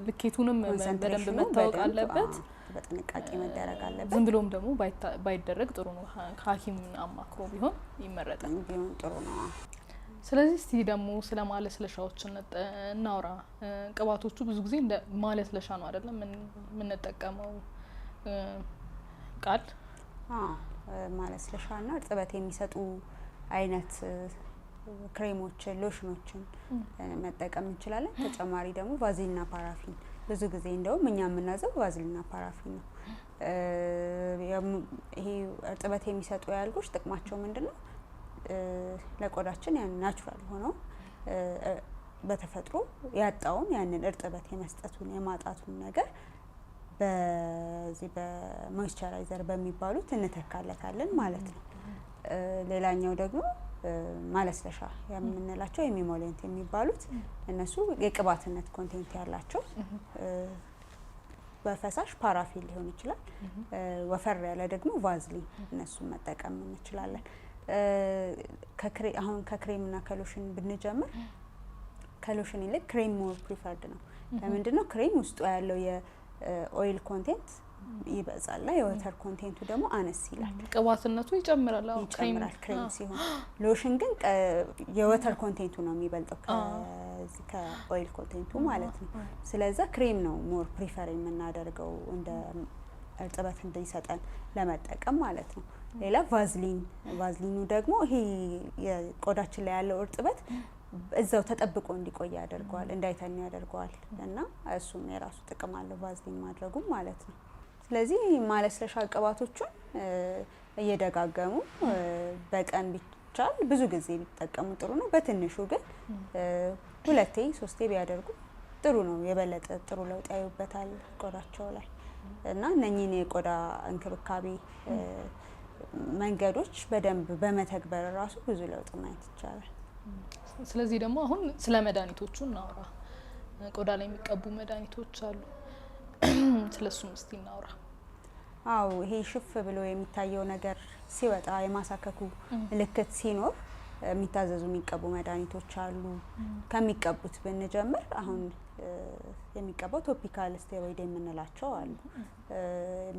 ልኬቱንም በደንብ concentration ኑ መታወቅ በደንብ፣ አለበት። አዎ፣ በጥንቃቄ መደረግ አለበት። ዝም ብሎም ደግሞ ባይደረግ ጥሩ ነው። ከሐኪም አማክሮ ቢሆን ይመረጣል። ቢሆን ጥሩ ነው። ስለዚህ እስቲ ደግሞ ስለ ማለስለሻዎች እናውራ። ቅባቶቹ ብዙ ጊዜ እንደ ማለስለሻ ነው አይደለም የምንጠቀመው ቃል? አዎ፣ ማለስለሻና እርጥበት የሚሰጡ አይነት ክሬሞችን፣ ሎሽኖችን መጠቀም እንችላለን። ተጨማሪ ደግሞ ቫዝሊንና ፓራፊን፣ ብዙ ጊዜ እንደውም እኛ የምናዘው ቫዝሊንና ፓራፊን ነው። ይሄ እርጥበት የሚሰጡ ያልኩሽ ጥቅማቸው ምንድን ነው? ለቆዳችን ያን natural ሆነው በተፈጥሮ ያጣውን ያንን እርጥበት የመስጠቱን የማጣቱን ነገር በዚህ በ moisturizer በሚባሉት እንተካለታለን ማለት ነው። ሌላኛው ደግሞ ማለስለሻ የምንላቸው emollient የሚባሉት እነሱ የቅባትነት content ያላቸው በፈሳሽ ፓራፊን ሊሆን ይችላል። ወፈር ያለ ደግሞ ቫዝሊን፣ እነሱን መጠቀም እንችላለን። አሁን ከክሬምና ከሎሽን ብንጀምር ከሎሽን ይልቅ ክሬም more preferred ነው። ለምንድን ነው? ክሬም ውስጡ ያለው የ oil content ይበዛል፣ የ water content ኡ ደግሞ አነስ ይላል። ቅባትነቱ ይጨምራል። አዎ፣ ክሬም ይጨምራል ክሬም ሲሆን፣ ሎሽን ግን የ water content ኡ ነው የሚበልጠው ከዚህ ከ oil content ኡ ማለት ነው። ስለዛ ክሬም ነው more prefer የምናደርገው እንደ እርጥበት እንዲሰጠን ለመጠቀም ማለት ነው። ሌላ ቫዝሊን፣ ቫዝሊኑ ደግሞ ይሄ የቆዳችን ላይ ያለው እርጥበት እዛው ተጠብቆ እንዲቆይ ያደርገዋል፣ እንዳይተን ያደርገዋል እና እሱም የራሱ ጥቅም አለው ቫዝሊን ማድረጉም ማለት ነው። ስለዚህ ማለስለሻ ቅባቶቹን እየደጋገሙ በቀን ቢቻል ብዙ ጊዜ ቢጠቀሙ ጥሩ ነው። በትንሹ ግን ሁለቴ ሶስቴ ቢያደርጉ ጥሩ ነው። የበለጠ ጥሩ ለውጥ ያዩበታል ቆዳቸው ላይ እና እነኚህን የቆዳ እንክብካቤ መንገዶች በደንብ በመተግበር ራሱ ብዙ ለውጥ ማየት ይቻላል። ስለዚህ ደግሞ አሁን ስለ መድኃኒቶቹ እናውራ። ቆዳ ላይ የሚቀቡ መድኃኒቶች አሉ። ስለሱም እስቲ እናውራ። አዎ፣ ይሄ ሽፍ ብሎ የሚታየው ነገር ሲወጣ፣ የማሳከኩ ምልክት ሲኖር የሚታዘዙ የሚቀቡ መድኃኒቶች አሉ። ከሚቀቡት ብንጀምር አሁን የሚቀባው topical steroid የምንላቸው አሉ።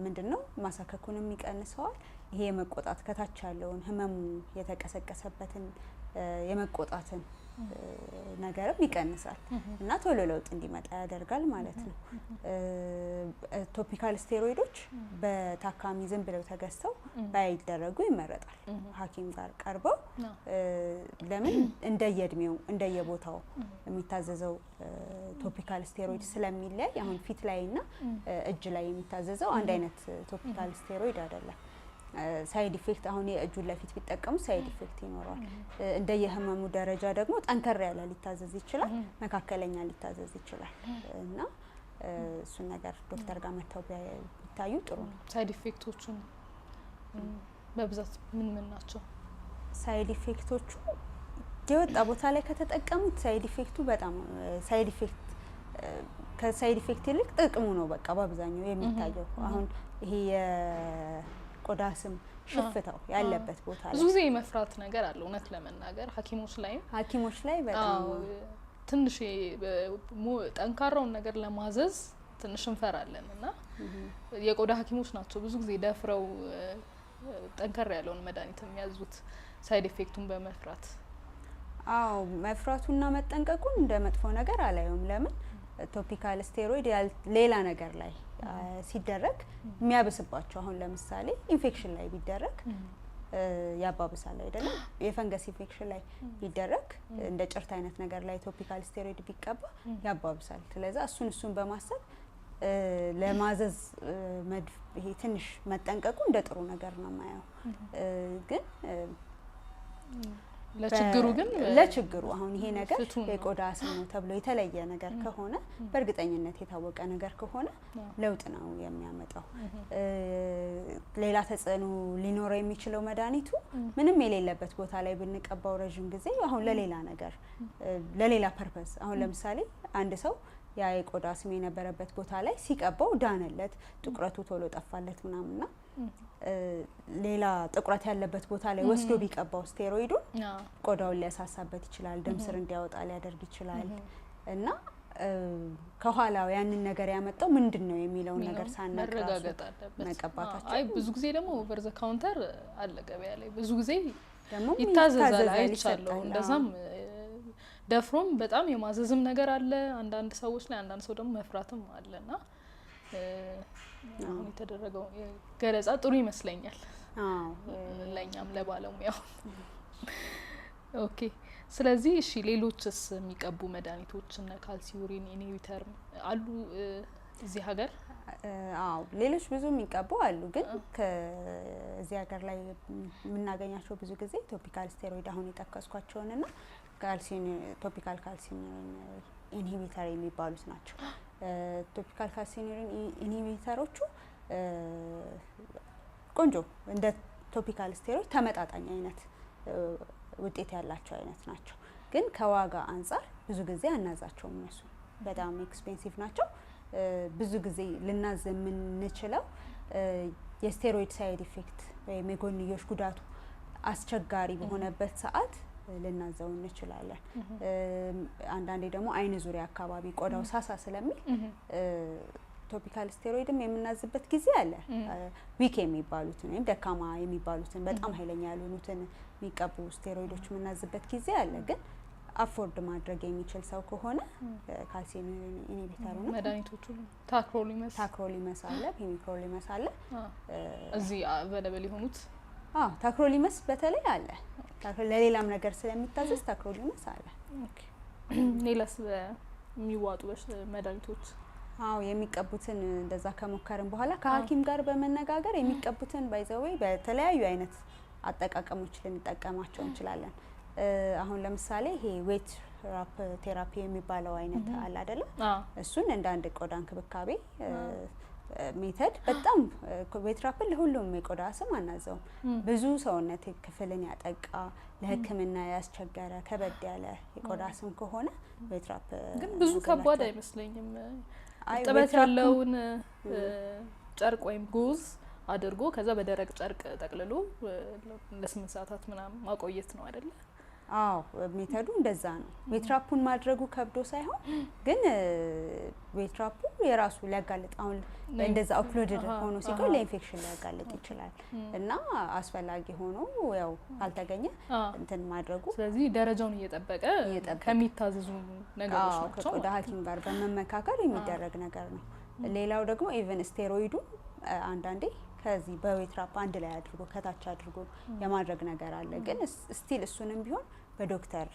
ምንድን ነው? ማሳከኩንም ይቀንሰዋል። ይሄ የመቆጣት ከታች ያለውን ህመሙ የተቀሰቀሰበትን የመቆጣትን ነገርም ይቀንሳል እና ቶሎ ለውጥ እንዲመጣ ያደርጋል ማለት ነው። Topical steroid ኦች በታካሚ ዝም ብለው ተገዝተው ባይደረጉ ይመረጣል። ሐኪም ጋር ቀርበው፣ ለምን እንደየእድሜው እንደየቦታው የሚታዘዘው topical steroid ስለሚለያይ፣ አሁን ፊት ላይ እና እጅ ላይ የሚታዘዘው አንድ አይነት topical steroid አይደለም። Side effect አሁን የእጁን ለፊት ቢጠቀሙ side effect ይኖረዋል። እንደየህመሙ ደረጃ ደግሞ ጠንከር ያለ ሊታዘዝ ይችላል፣ መካከለኛ ሊታዘዝ ይችላል እና እሱን ነገር ዶክተር ጋር መጥተው ቢታዩ ጥሩ ነው። Side effect ኦቹን በብዛት ምን ምን ናቸው? Side effect ኦቹ የወጣ ቦታ ላይ ከተጠቀሙት side effect ኡ በጣም side effect ከ side effect ይልቅ ጥቅሙ ነው በቃ በአብዛኛው የሚታየው። አሁን ይሄ የቆዳ ስም ሽፍታው ያለበት ቦታ ብዙ ላይ ጊዜ የመፍራት ነገር አለ። እውነት ለመናገር ሐኪሞች ላይም ሐኪሞች ላይ በጣም አዎ፣ ትንሽ ጠንካራውን ነገር ለማዘዝ ትንሽ እንፈራለን እና የቆዳ ሐኪሞች ናቸው ብዙ ጊዜ ደፍረው ጠንከር ያለውን መድኃኒት የሚያዙት side effect ኡን በመፍራት። አዎ፣ መፍራቱና መጠንቀቁን እንደ መጥፎ ነገር አላየውም። ለምን topical steroid ሌላ ነገር ላይ ሲደረግ የሚያብስባቸው አሁን ለምሳሌ ኢንፌክሽን ላይ ቢደረግ ያባብሳል አይደለም? የፈንገስ ኢንፌክሽን ላይ ቢደረግ እንደ ጭርት አይነት ነገር ላይ topical steroid ቢቀባ ያባብሳል። ስለዛ እሱን በማሰብ ለማዘዝ መድፍ ይሄ ትንሽ መጠንቀቁ እንደ ጥሩ ነገር ነው የማየው። ግን ለችግሩ ግን ለችግሩ አሁን ይሄ ነገር ፍቱን ነው። የቆዳ አስም ነው ተብሎ የተለየ ነገር ከሆነ፣ በእርግጠኝነት የታወቀ ነገር ከሆነ ለውጥ ነው የሚያመጣው። ሌላ ተጽዕኖ ሊኖረው የሚችለው መድኃኒቱ ምንም የሌለበት ቦታ ላይ ብንቀባው ረዥም ጊዜ አሁን ለሌላ ነገር ለሌላ purpose አሁን ለምሳሌ አንድ ሰው ያ የቆዳ አስም የነበረበት ቦታ ላይ ሲቀባው ዳነለት፣ ጥቁረቱ ቶሎ ጠፋለት ምናምንና ሌላ ጥቁረት ያለበት ቦታ ላይ ወስዶ ቢቀባው ስቴሮይዱን ቆዳውን ሊያሳሳበት ይችላል፣ ደም ስር እንዲያወጣ ሊያደርግ ይችላል እና ከኋላው ያንን ነገር ያመጣው ምንድን ነው የሚለውን ነገር ሳናቅ ራሱ መረጋገጥ አለበት። መቀባታችን አይ፣ ብዙ ጊዜ ደግሞ over the counter አለ ገበያ ላይ፣ ብዙ ጊዜ ደግሞ ይታዘዛል፣ አይቻለሁ። ይሰጣል። እንደዛም ደፍሮም በጣም የማዘዝም ነገር አለ አንዳንድ ሰዎች ላይ፣ አንዳንድ ሰው ደግሞ መፍራትም አለ እና አሁን የተደረገው ገለጻ ጥሩ ይመስለኛል ለእኛም ለባለሙያው። Okay፣ ስለዚህ እሺ፣ ሌሎችስ የሚቀቡ መድኃኒቶች እነ calcineurin inhibitor አሉ እዚህ ሀገር? አዎ፣ ሌሎች ብዙ የሚቀቡ አሉ፣ ግን ከዚህ ሀገር ላይ የምናገኛቸው ብዙ ጊዜ topical steroid አሁን የጠቀስኳቸውንና topical calcineurin inhibitor የሚባሉት ናቸው። Topical calcineurin inhibitor ኦቹ ቆንጆ እንደ topical steroid ተመጣጣኝ አይነት ውጤት ያላቸው አይነት ናቸው። ግን ከዋጋ አንጻር ብዙ ጊዜ አናዛቸውም። እነሱ በጣም expensive ናቸው። ብዙ ጊዜ ልናዝ የምንችለው የ steroid side effect ወይም የጎንዮሽ ጉዳቱ አስቸጋሪ በሆነበት ሰዓት ልናዘው እንችላለን። አንዳንዴ ደግሞ አይን ዙሪያ አካባቢ ቆዳው ሳሳ ስለሚል topical steroid ም የምናዝበት ጊዜ አለ። Weak የሚባሉትን ወይም ደካማ የሚባሉትን፣ በጣም ኃይለኛ ያልሆኑትን የሚቀቡ ስቴሮይዶች የምናዝበት ጊዜ አለ። ግን afford ማድረግ የሚችል ሰው ከሆነ calcineurin inhibitor ኡ ነው። መድኃኒቶቹ tacrolimus Tacrolimus አለ፣ pimecrolimus አለ። እዚህ available የሆኑት? አዎ፣ tacrolimus በተለይ አለ። ለሌላም ነገር ስለሚታዘዝ tacrolimus አለ። ሌላስ የሚዋጡ መድኃኒቶች? አዎ፣ የሚቀቡትን እንደዛ ከሞከርን በኋላ ከሐኪም ጋር በመነጋገር የሚቀቡትን by the way በተለያዩ አይነት አጠቃቀሞች ልንጠቀማቸው እንችላለን። አሁን ለምሳሌ ይሄ wet wrap therapy የሚባለው አይነት አለ አይደለ? እሱን እንደ አንድ ቆዳ እንክብካቤ method በጣም wet wrap ን ለሁሉም የቆዳ አስም አናዘውም። ብዙ ሰውነት ክፍልን ያጠቃ፣ ለሕክምና ያስቸገረ፣ ከበድ ያለ የቆዳ አስም ከሆነ wet wrap ግን ብዙ ከባድ አይመስለኝም። እርጥበት ያለውን ጨርቅ ወይም gauze አድርጎ ከዛ በደረቅ ጨርቅ ጠቅልሎ ለ8 ሰዓታት ምናምን ማቆየት ነው አይደለ? አዎ፣ method ኡ እንደዛ ነው። Wet wrap ኡን ማድረጉ ከብዶ ሳይሆን ግን wet wrap ኡ የራሱ ሊያጋልጥ አሁን እንደዛ occluded ሆኖ ሲቆይ ለኢንፌክሽን ሊያጋልጥ ይችላል እና አስፈላጊ ሆኖ ያው ካልተገኘ እንትን ማድረጉ ስለዚህ ደረጃውን እየጠበቀ ከሚታዘዙ ነገሮች ናቸው። ከቆዳ ሐኪም ጋር በመመካከር የሚደረግ ነገር ነው። ሌላው ደግሞ even steroid ኡ አንዳንዴ ከዚህ በ wet wrap አንድ ላይ አድርጎ ከታች አድርጎ የማድረግ ነገር አለ። ግን still እሱንም ቢሆን በዶክተር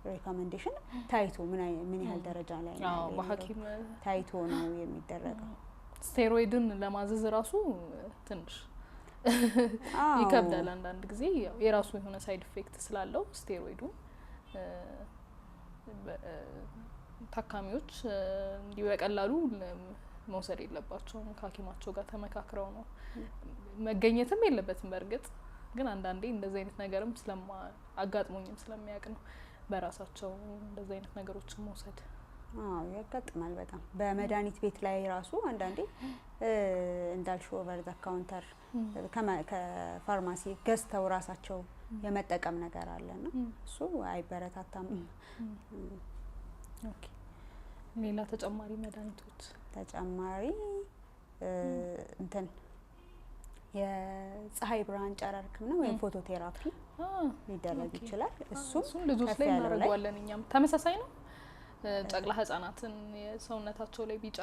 recommendation ታይቶ ምን ያህል ደረጃ ላይ ነው በሐኪም ታይቶ ነው የሚደረገው። ስቴሮይድን ለማዘዝ ራሱ ትንሽ ይከብዳል አንዳንድ ጊዜ፣ ያው የራሱ የሆነ side effect ስላለው ስቴሮይዱ ታካሚዎች እንዲህ በቀላሉ መውሰድ የለባቸውም። ከሐኪማቸው ጋር ተመካክረው ነው፣ መገኘትም የለበትም። በእርግጥ ግን አንዳንዴ እንደዚህ አይነት ነገርም ስለማ አጋጥሞኝም ስለሚያውቅ ነው በራሳቸው እንደዚህ አይነት ነገሮችን መውሰድ። አዎ፣ ያጋጥማል በጣም። በመድኃኒት ቤት ላይ ራሱ አንዳንዴ እንዳልሽው over the counter ከፋርማሲ ገዝተው ራሳቸው የመጠቀም ነገር አለና እሱ አይበረታታም። Okay። ሌላ ተጨማሪ መድኃኒቶች? ተጨማሪ እንትን የፀሐይ ብርሃን ጨረር ሕክምና ወይም phototherapy ሊደረግ ይችላል። እሱም እሱን ልጆች ከፍ ላይ ያለው ላይ እናደርገዋለን እኛም። ተመሳሳይ ነው። ጨቅላ ህጻናትን የሰውነታቸው ላይ ቢጫ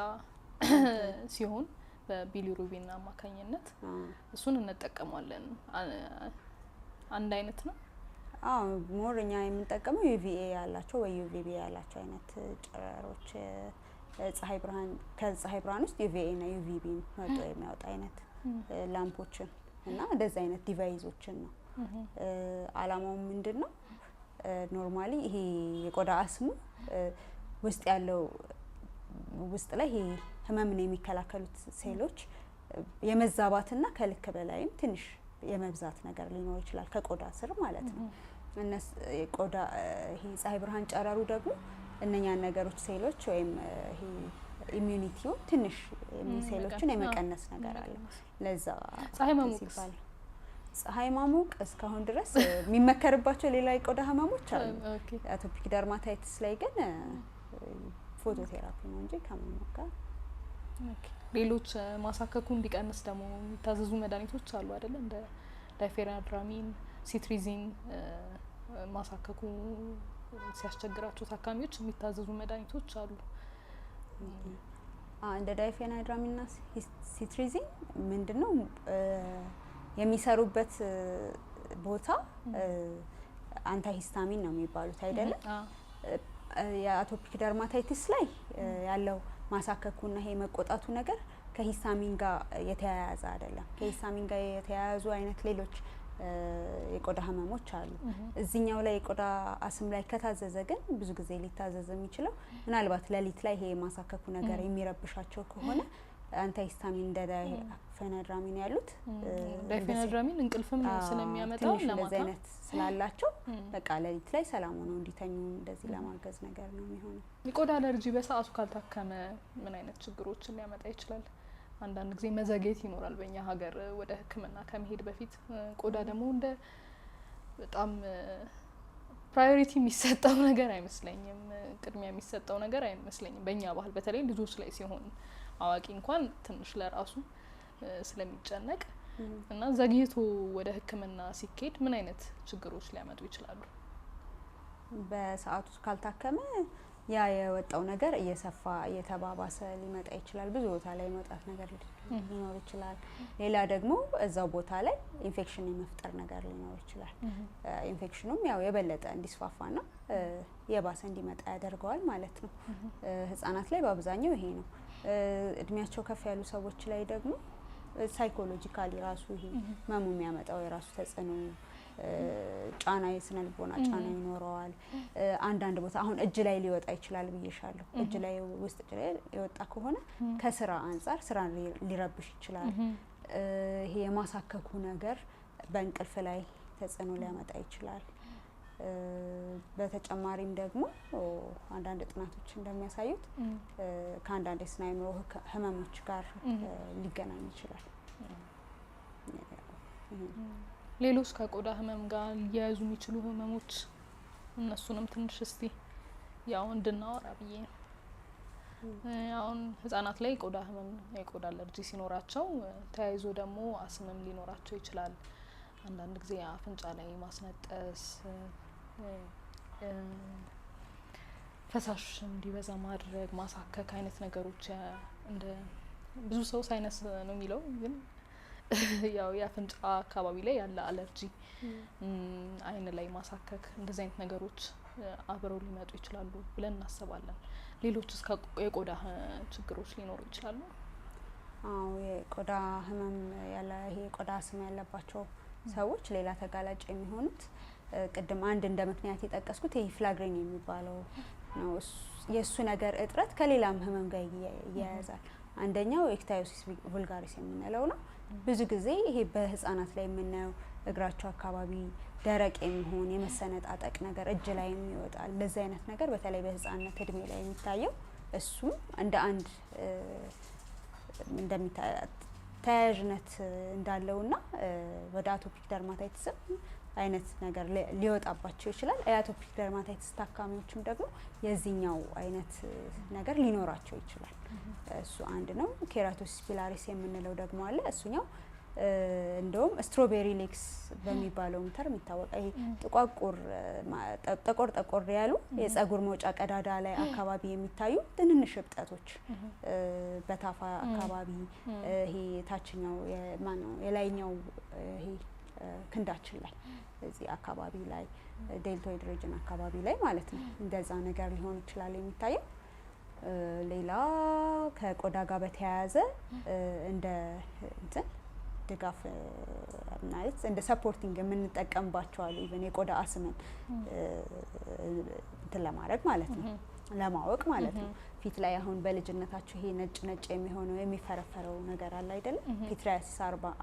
ሲሆን በ bilirubin አማካኝነት እሱን እንጠቀማለን። አንድ አይነት ነው። አዎ፣ more እኛ የምንጠቀመው UVA ያላቸው ወይ UVB ያላቸው አይነት ጨረሮች፣ ፀሐይ ብርሃን፣ ከፀሐይ ብርሃን ውስጥ UVA እና UVB ን መርጦ የሚያወጣ አይነት lamp ኦችን እና እንደዚህ አይነት device ኦችን ነው። አላማው ምንድን ነው? Normally ይሄ የቆዳ አስሙ ውስጥ ያለው፣ ውስጥ ላይ ይሄ ህመምን የሚከላከሉት ሴሎች የመዛባትና ከልክ በላይም ትንሽ የመብዛት ነገር ሊኖር ይችላል ከቆዳ ስር ማለት ነው። እነስ የቆዳ ይሄ ፀሐይ ብርሃን ጨረሩ ደግሞ እነኛን ነገሮች፣ ሴሎች ወይም ይሄ immunity ውን ትንሽ ሴሎችን የመቀነስ ነገር አለው። ለዛ ፀሐይ ማሞቅስ? ሲባል ፀሐይ ማሞቅ እስካሁን ድረስ የሚመከርባቸው ሌላ የቆዳ ህመሞች አሉ። Atopic dermatitis ላይ ግን phototherapy ነው እንጂ ከማሞቅ ጋር Okay። ሌሎች ማሳከኩ እንዲቀንስ ደግሞ የሚታዘዙ መድኃኒቶች አሉ አይደለ? እንደ diphenhydramine፣ cetirizine፣ ማሳከኩ ሲያስቸግራቸው ታካሚዎች የሚታዘዙ መድኃኒቶች አሉ። እንደ diphenhydramine ና cetirizine ምንድነው የሚሰሩበት ቦታ antihistamine ነው የሚባሉት አይደለም? የ atopic dermatitis ላይ ያለው ማሳከኩና ይሄ መቆጣቱ ነገር ከ histamine ጋር የተያያዘ አይደለም። ከ histamine ጋር የተያያዙ አይነት ሌሎች የቆዳ ህመሞች አሉ። እዚህኛው ላይ የቆዳ አስም ላይ ከታዘዘ ግን ብዙ ጊዜ ሊታዘዝ የሚችለው ምናልባት ሌሊት ላይ ይሄ የማሳከኩ ነገር የሚረብሻቸው ከሆነ antihistamine እንደ diphenhydramine ያሉት Diphenhydramine እንቅልፍም ስለሚያመጣው ትንሽ እንደዚህ ለማታ አይነት ስላላቸው በቃ ሌሊት ላይ ሰላም ሆነው እንዲተኙ እንደዚህ ለማገዝ ነገር ነው የሚሆነው። የቆዳ አለርጂ በሰዓቱ ካልታከመ ምን አይነት ችግሮችን ሊያመጣ ይችላል? አንዳንድ ጊዜ መዘግየት ይኖራል በእኛ ሀገር ወደ ሕክምና ከመሄድ በፊት። ቆዳ ደግሞ እንደ በጣም priority የሚሰጠው ነገር አይመስለኝም። ቅድሚያ የሚሰጠው ነገር አይመስለኝም በእኛ ባህል፣ በተለይ ልጆች ላይ ሲሆን፣ አዋቂ እንኳን ትንሽ ለራሱ ስለሚጨነቅ። እና ዘግይቶ ወደ ሕክምና ሲኬድ ምን አይነት ችግሮች ሊያመጡ ይችላሉ? በሰዓቱ ካልታከመ ያ የወጣው ነገር እየሰፋ እየተባባሰ ሊመጣ ይችላል። ብዙ ቦታ ላይ መውጣት ነገር ሊኖር ይችላል። ሌላ ደግሞ እዛው ቦታ ላይ ኢንፌክሽን የመፍጠር ነገር ሊኖር ይችላል። ኢንፌክሽኑም ያው የበለጠ እንዲስፋፋና የባሰ እንዲመጣ ያደርገዋል ማለት ነው። ህጻናት ላይ በአብዛኛው ይሄ ነው። እድሜያቸው ከፍ ያሉ ሰዎች ላይ ደግሞ psychologically ራሱ ይሄ ህመሙ የሚያመጣው የራሱ ተጽዕኖ፣ ጫና፣ የስነ ልቦና ጫና ይኖረዋል። አንዳንድ ቦታ አሁን እጅ ላይ ሊወጣ ይችላል ብዬሻለሁ። እጅ ላይ፣ ውስጥ እጅ ላይ የወጣ ከሆነ ከስራ አንጻር ስራን ሊረብሽ ይችላል። ይሄ የማሳከኩ ነገር በእንቅልፍ ላይ ተጽዕኖ ሊያመጣ ይችላል። በተጨማሪም ደግሞ አንዳንድ ጥናቶች እንደሚያሳዩት ከአንዳንድ የስነ አእምሮ ህመሞች ጋር ሊገናኝ ይችላል። ሌሎች ከቆዳ ህመም ጋር ሊያያዙ የሚችሉ ህመሞች፣ እነሱንም ትንሽ እስቲ ያው እንድናወራ ብዬ ነው። አሁን ህጻናት ላይ የቆዳ ህመም፣ የቆዳ አለርጂ ሲኖራቸው ተያይዞ ደግሞ አስምም ሊኖራቸው ይችላል። አንዳንድ ጊዜ አፍንጫ ላይ ማስነጠስ፣ ፈሳሽ እንዲበዛ ማድረግ፣ ማሳከክ አይነት ነገሮች፣ እንደ ብዙ ሰው sinus ነው የሚለው፣ ግን ያው የአፍንጫ አካባቢ ላይ ያለ አለርጂ፣ አይን ላይ ማሳከክ፣ እንደዚህ አይነት ነገሮች አብረው ሊመጡ ይችላሉ ብለን እናስባለን። ሌሎች እስከ የቆዳ ችግሮች ሊኖሩ ይችላሉ? አዎ፣ የቆዳ ህመም ያለ ይሄ የቆዳ አስም ያለባቸው ሰዎች ሌላ ተጋላጭ የሚሆኑት ቅድም አንድ እንደ ምክንያት የጠቀስኩት ይሄ filaggrin የሚባለው ነው። የእሱ ነገር እጥረት ከሌላም ህመም ጋር ይያያዛል። አንደኛው ichthyosis vulgaris የምንለው ነው። ብዙ ጊዜ ይሄ በህጻናት ላይ የምናየው እግራቸው አካባቢ ደረቅ የሚሆን የመሰነጣጠቅ ነገር እጅ ላይ የሚወጣል እንደዚህ አይነት ነገር በተለይ በህጻንነት እድሜ ላይ የሚታየው እሱም እንደ አንድ ተያያዥነት እንዳለውና ወደ atopic dermatitis ም አይነት ነገር ሊወጣባቸው ይችላል። የ atopic dermatitis ታካሚዎችም ደግሞ የዚህኛው አይነት ነገር ሊኖራቸው ይችላል። እሱ አንድ ነው። Keratosis pilaris የምንለው ደግሞ አለ። እሱኛው እንደውም strawberry legs በሚባለውም term ይታወቃል። ይሄ ጥቋቁር ጠቆር ጠቆር ያሉ የጸጉር መውጫ ቀዳዳ ላይ አካባቢ የሚታዩ ትንንሽ እብጠቶች በታፋ አካባቢ ይሄ ታችኛው ማነው የላይኛው ይሄ ክንዳችን ላይ እዚህ አካባቢ ላይ deltoid region አካባቢ ላይ ማለት ነው። እንደዛ ነገር ሊሆን ይችላል የሚታየው። ሌላ ከቆዳ ጋር በተያያዘ እንደ እንትን ድጋፍ ማለት እንደ supporting የምንጠቀምባቸው አሉ። Even የቆዳ አስምን እንትን ለማድረግ ማለት ነው፣ ለማወቅ ማለት ነው። ፊት ላይ አሁን በልጅነታቸው ይሄ ነጭ ነጭ የሚሆነው የሚፈረፈረው ነገር አለ አይደለም? Pityriasis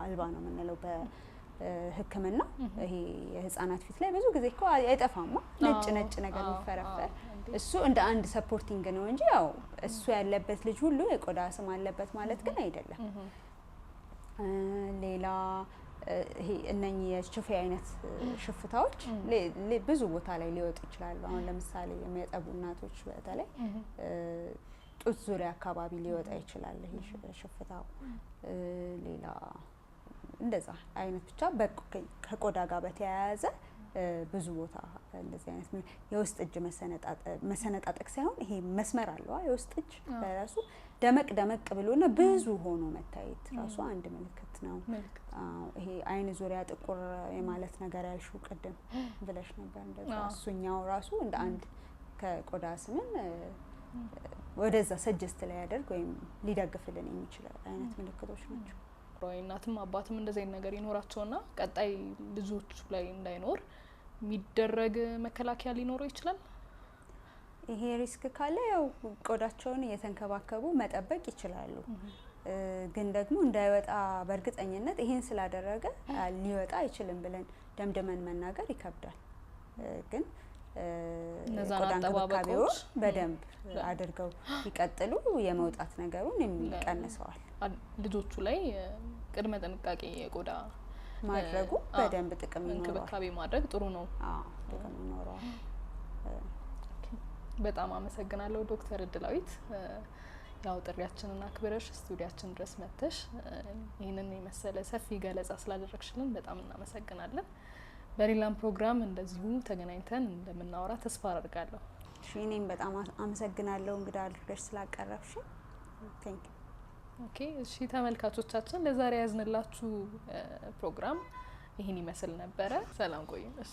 alba ነው የምንለው በሕክምና። ይሄ የህፃናት ፊት ላይ ብዙ ጊዜ እኮ አይጠፋማ ነጭ ነጭ ነገር የሚፈረፈር፣ እሱ እንደ አንድ supporting ነው እንጂ ያው እሱ ያለበት ልጅ ሁሉ የቆዳ አስም አለበት ማለት ግን አይደለም። ሌላ ይሄ እነኚህ የችፌ አይነት ሽፍታዎች ብዙ ቦታ ላይ ሊወጡ ይችላሉ። አሁን ለምሳሌ የሚያጠቡ እናቶች በተለይ ጡት ዙሪያ አካባቢ ሊወጣ ይችላል ይሄ ሽፍታው። ሌላ እንደዛ አይነት ብቻ ከቆዳ ጋር በተያያዘ ብዙ ቦታ እንደዚህ አይነት የውስጥ እጅ መሰነጣጠቅ ሳይሆን ይሄ መስመር አለዋ የውስጥ እጅ በራሱ ደመቅ ደመቅ ብሎና ብዙ ሆኖ መታየት ራሱ አንድ ምልክት ነው። ይሄ አይን ዙሪያ ጥቁር የማለት ነገር ያልሽው ቅድም ብለሽ ነበር። እንደዛ እሱኛው ራሱ እንደ አንድ ከቆዳ አስምን ወደዛ suggest ሊያደርግ ወይም ሊደግፍልን የሚችል አይነት ምልክቶች ናቸው። እናትም አባትም እንደዚህ አይነት ነገር ይኖራቸውና ቀጣይ ልጆቹ ላይ እንዳይኖር የሚደረግ መከላከያ ሊኖረው ይችላል። ይሄ risk ካለ ያው ቆዳቸውን እየተንከባከቡ መጠበቅ ይችላሉ። ግን ደግሞ እንዳይወጣ በእርግጠኝነት ይሄን ስላደረገ ሊወጣ አይችልም ብለን ደምድመን መናገር ይከብዳል። ግን እነዛን ቆዳ እንክብካቤውን አጠባበቆች በደንብ አድርገው ቢቀጥሉ የመውጣት ነገሩን ይቀንሰዋል። ልጆቹ ላይ ቅድመ ጥንቃቄ የቆዳ ማድረጉ በደንብ ጥቅም ይኖረዋል። እንክብካቤ ማድረግ ጥሩ ነው። አዎ፣ ጥቅም ይኖረዋል። በጣም አመሰግናለሁ ዶክተር እድላዊት፣ ያው ጥሪያችንን አክብረሽ ስቱዲያችን ድረስ መጥተሽ ይህንን የመሰለ ሰፊ ገለጻ ስላደረግሽልን በጣም እናመሰግናለን። በሌላም ፕሮግራም እንደዚሁ ተገናኝተን እንደምናወራ ተስፋ አደርጋለሁ። እሺ፣ እኔም በጣም አመሰግናለሁ እንግዳ አድርገሽ ስላቀረብሽ። Thank you። Okay፣ እሺ ተመልካቾቻችን፣ ለዛሬ ያዝንላችሁ ፕሮግራም ይህን ይመስል ነበረ። ሰላም ቆዩ። እሺ።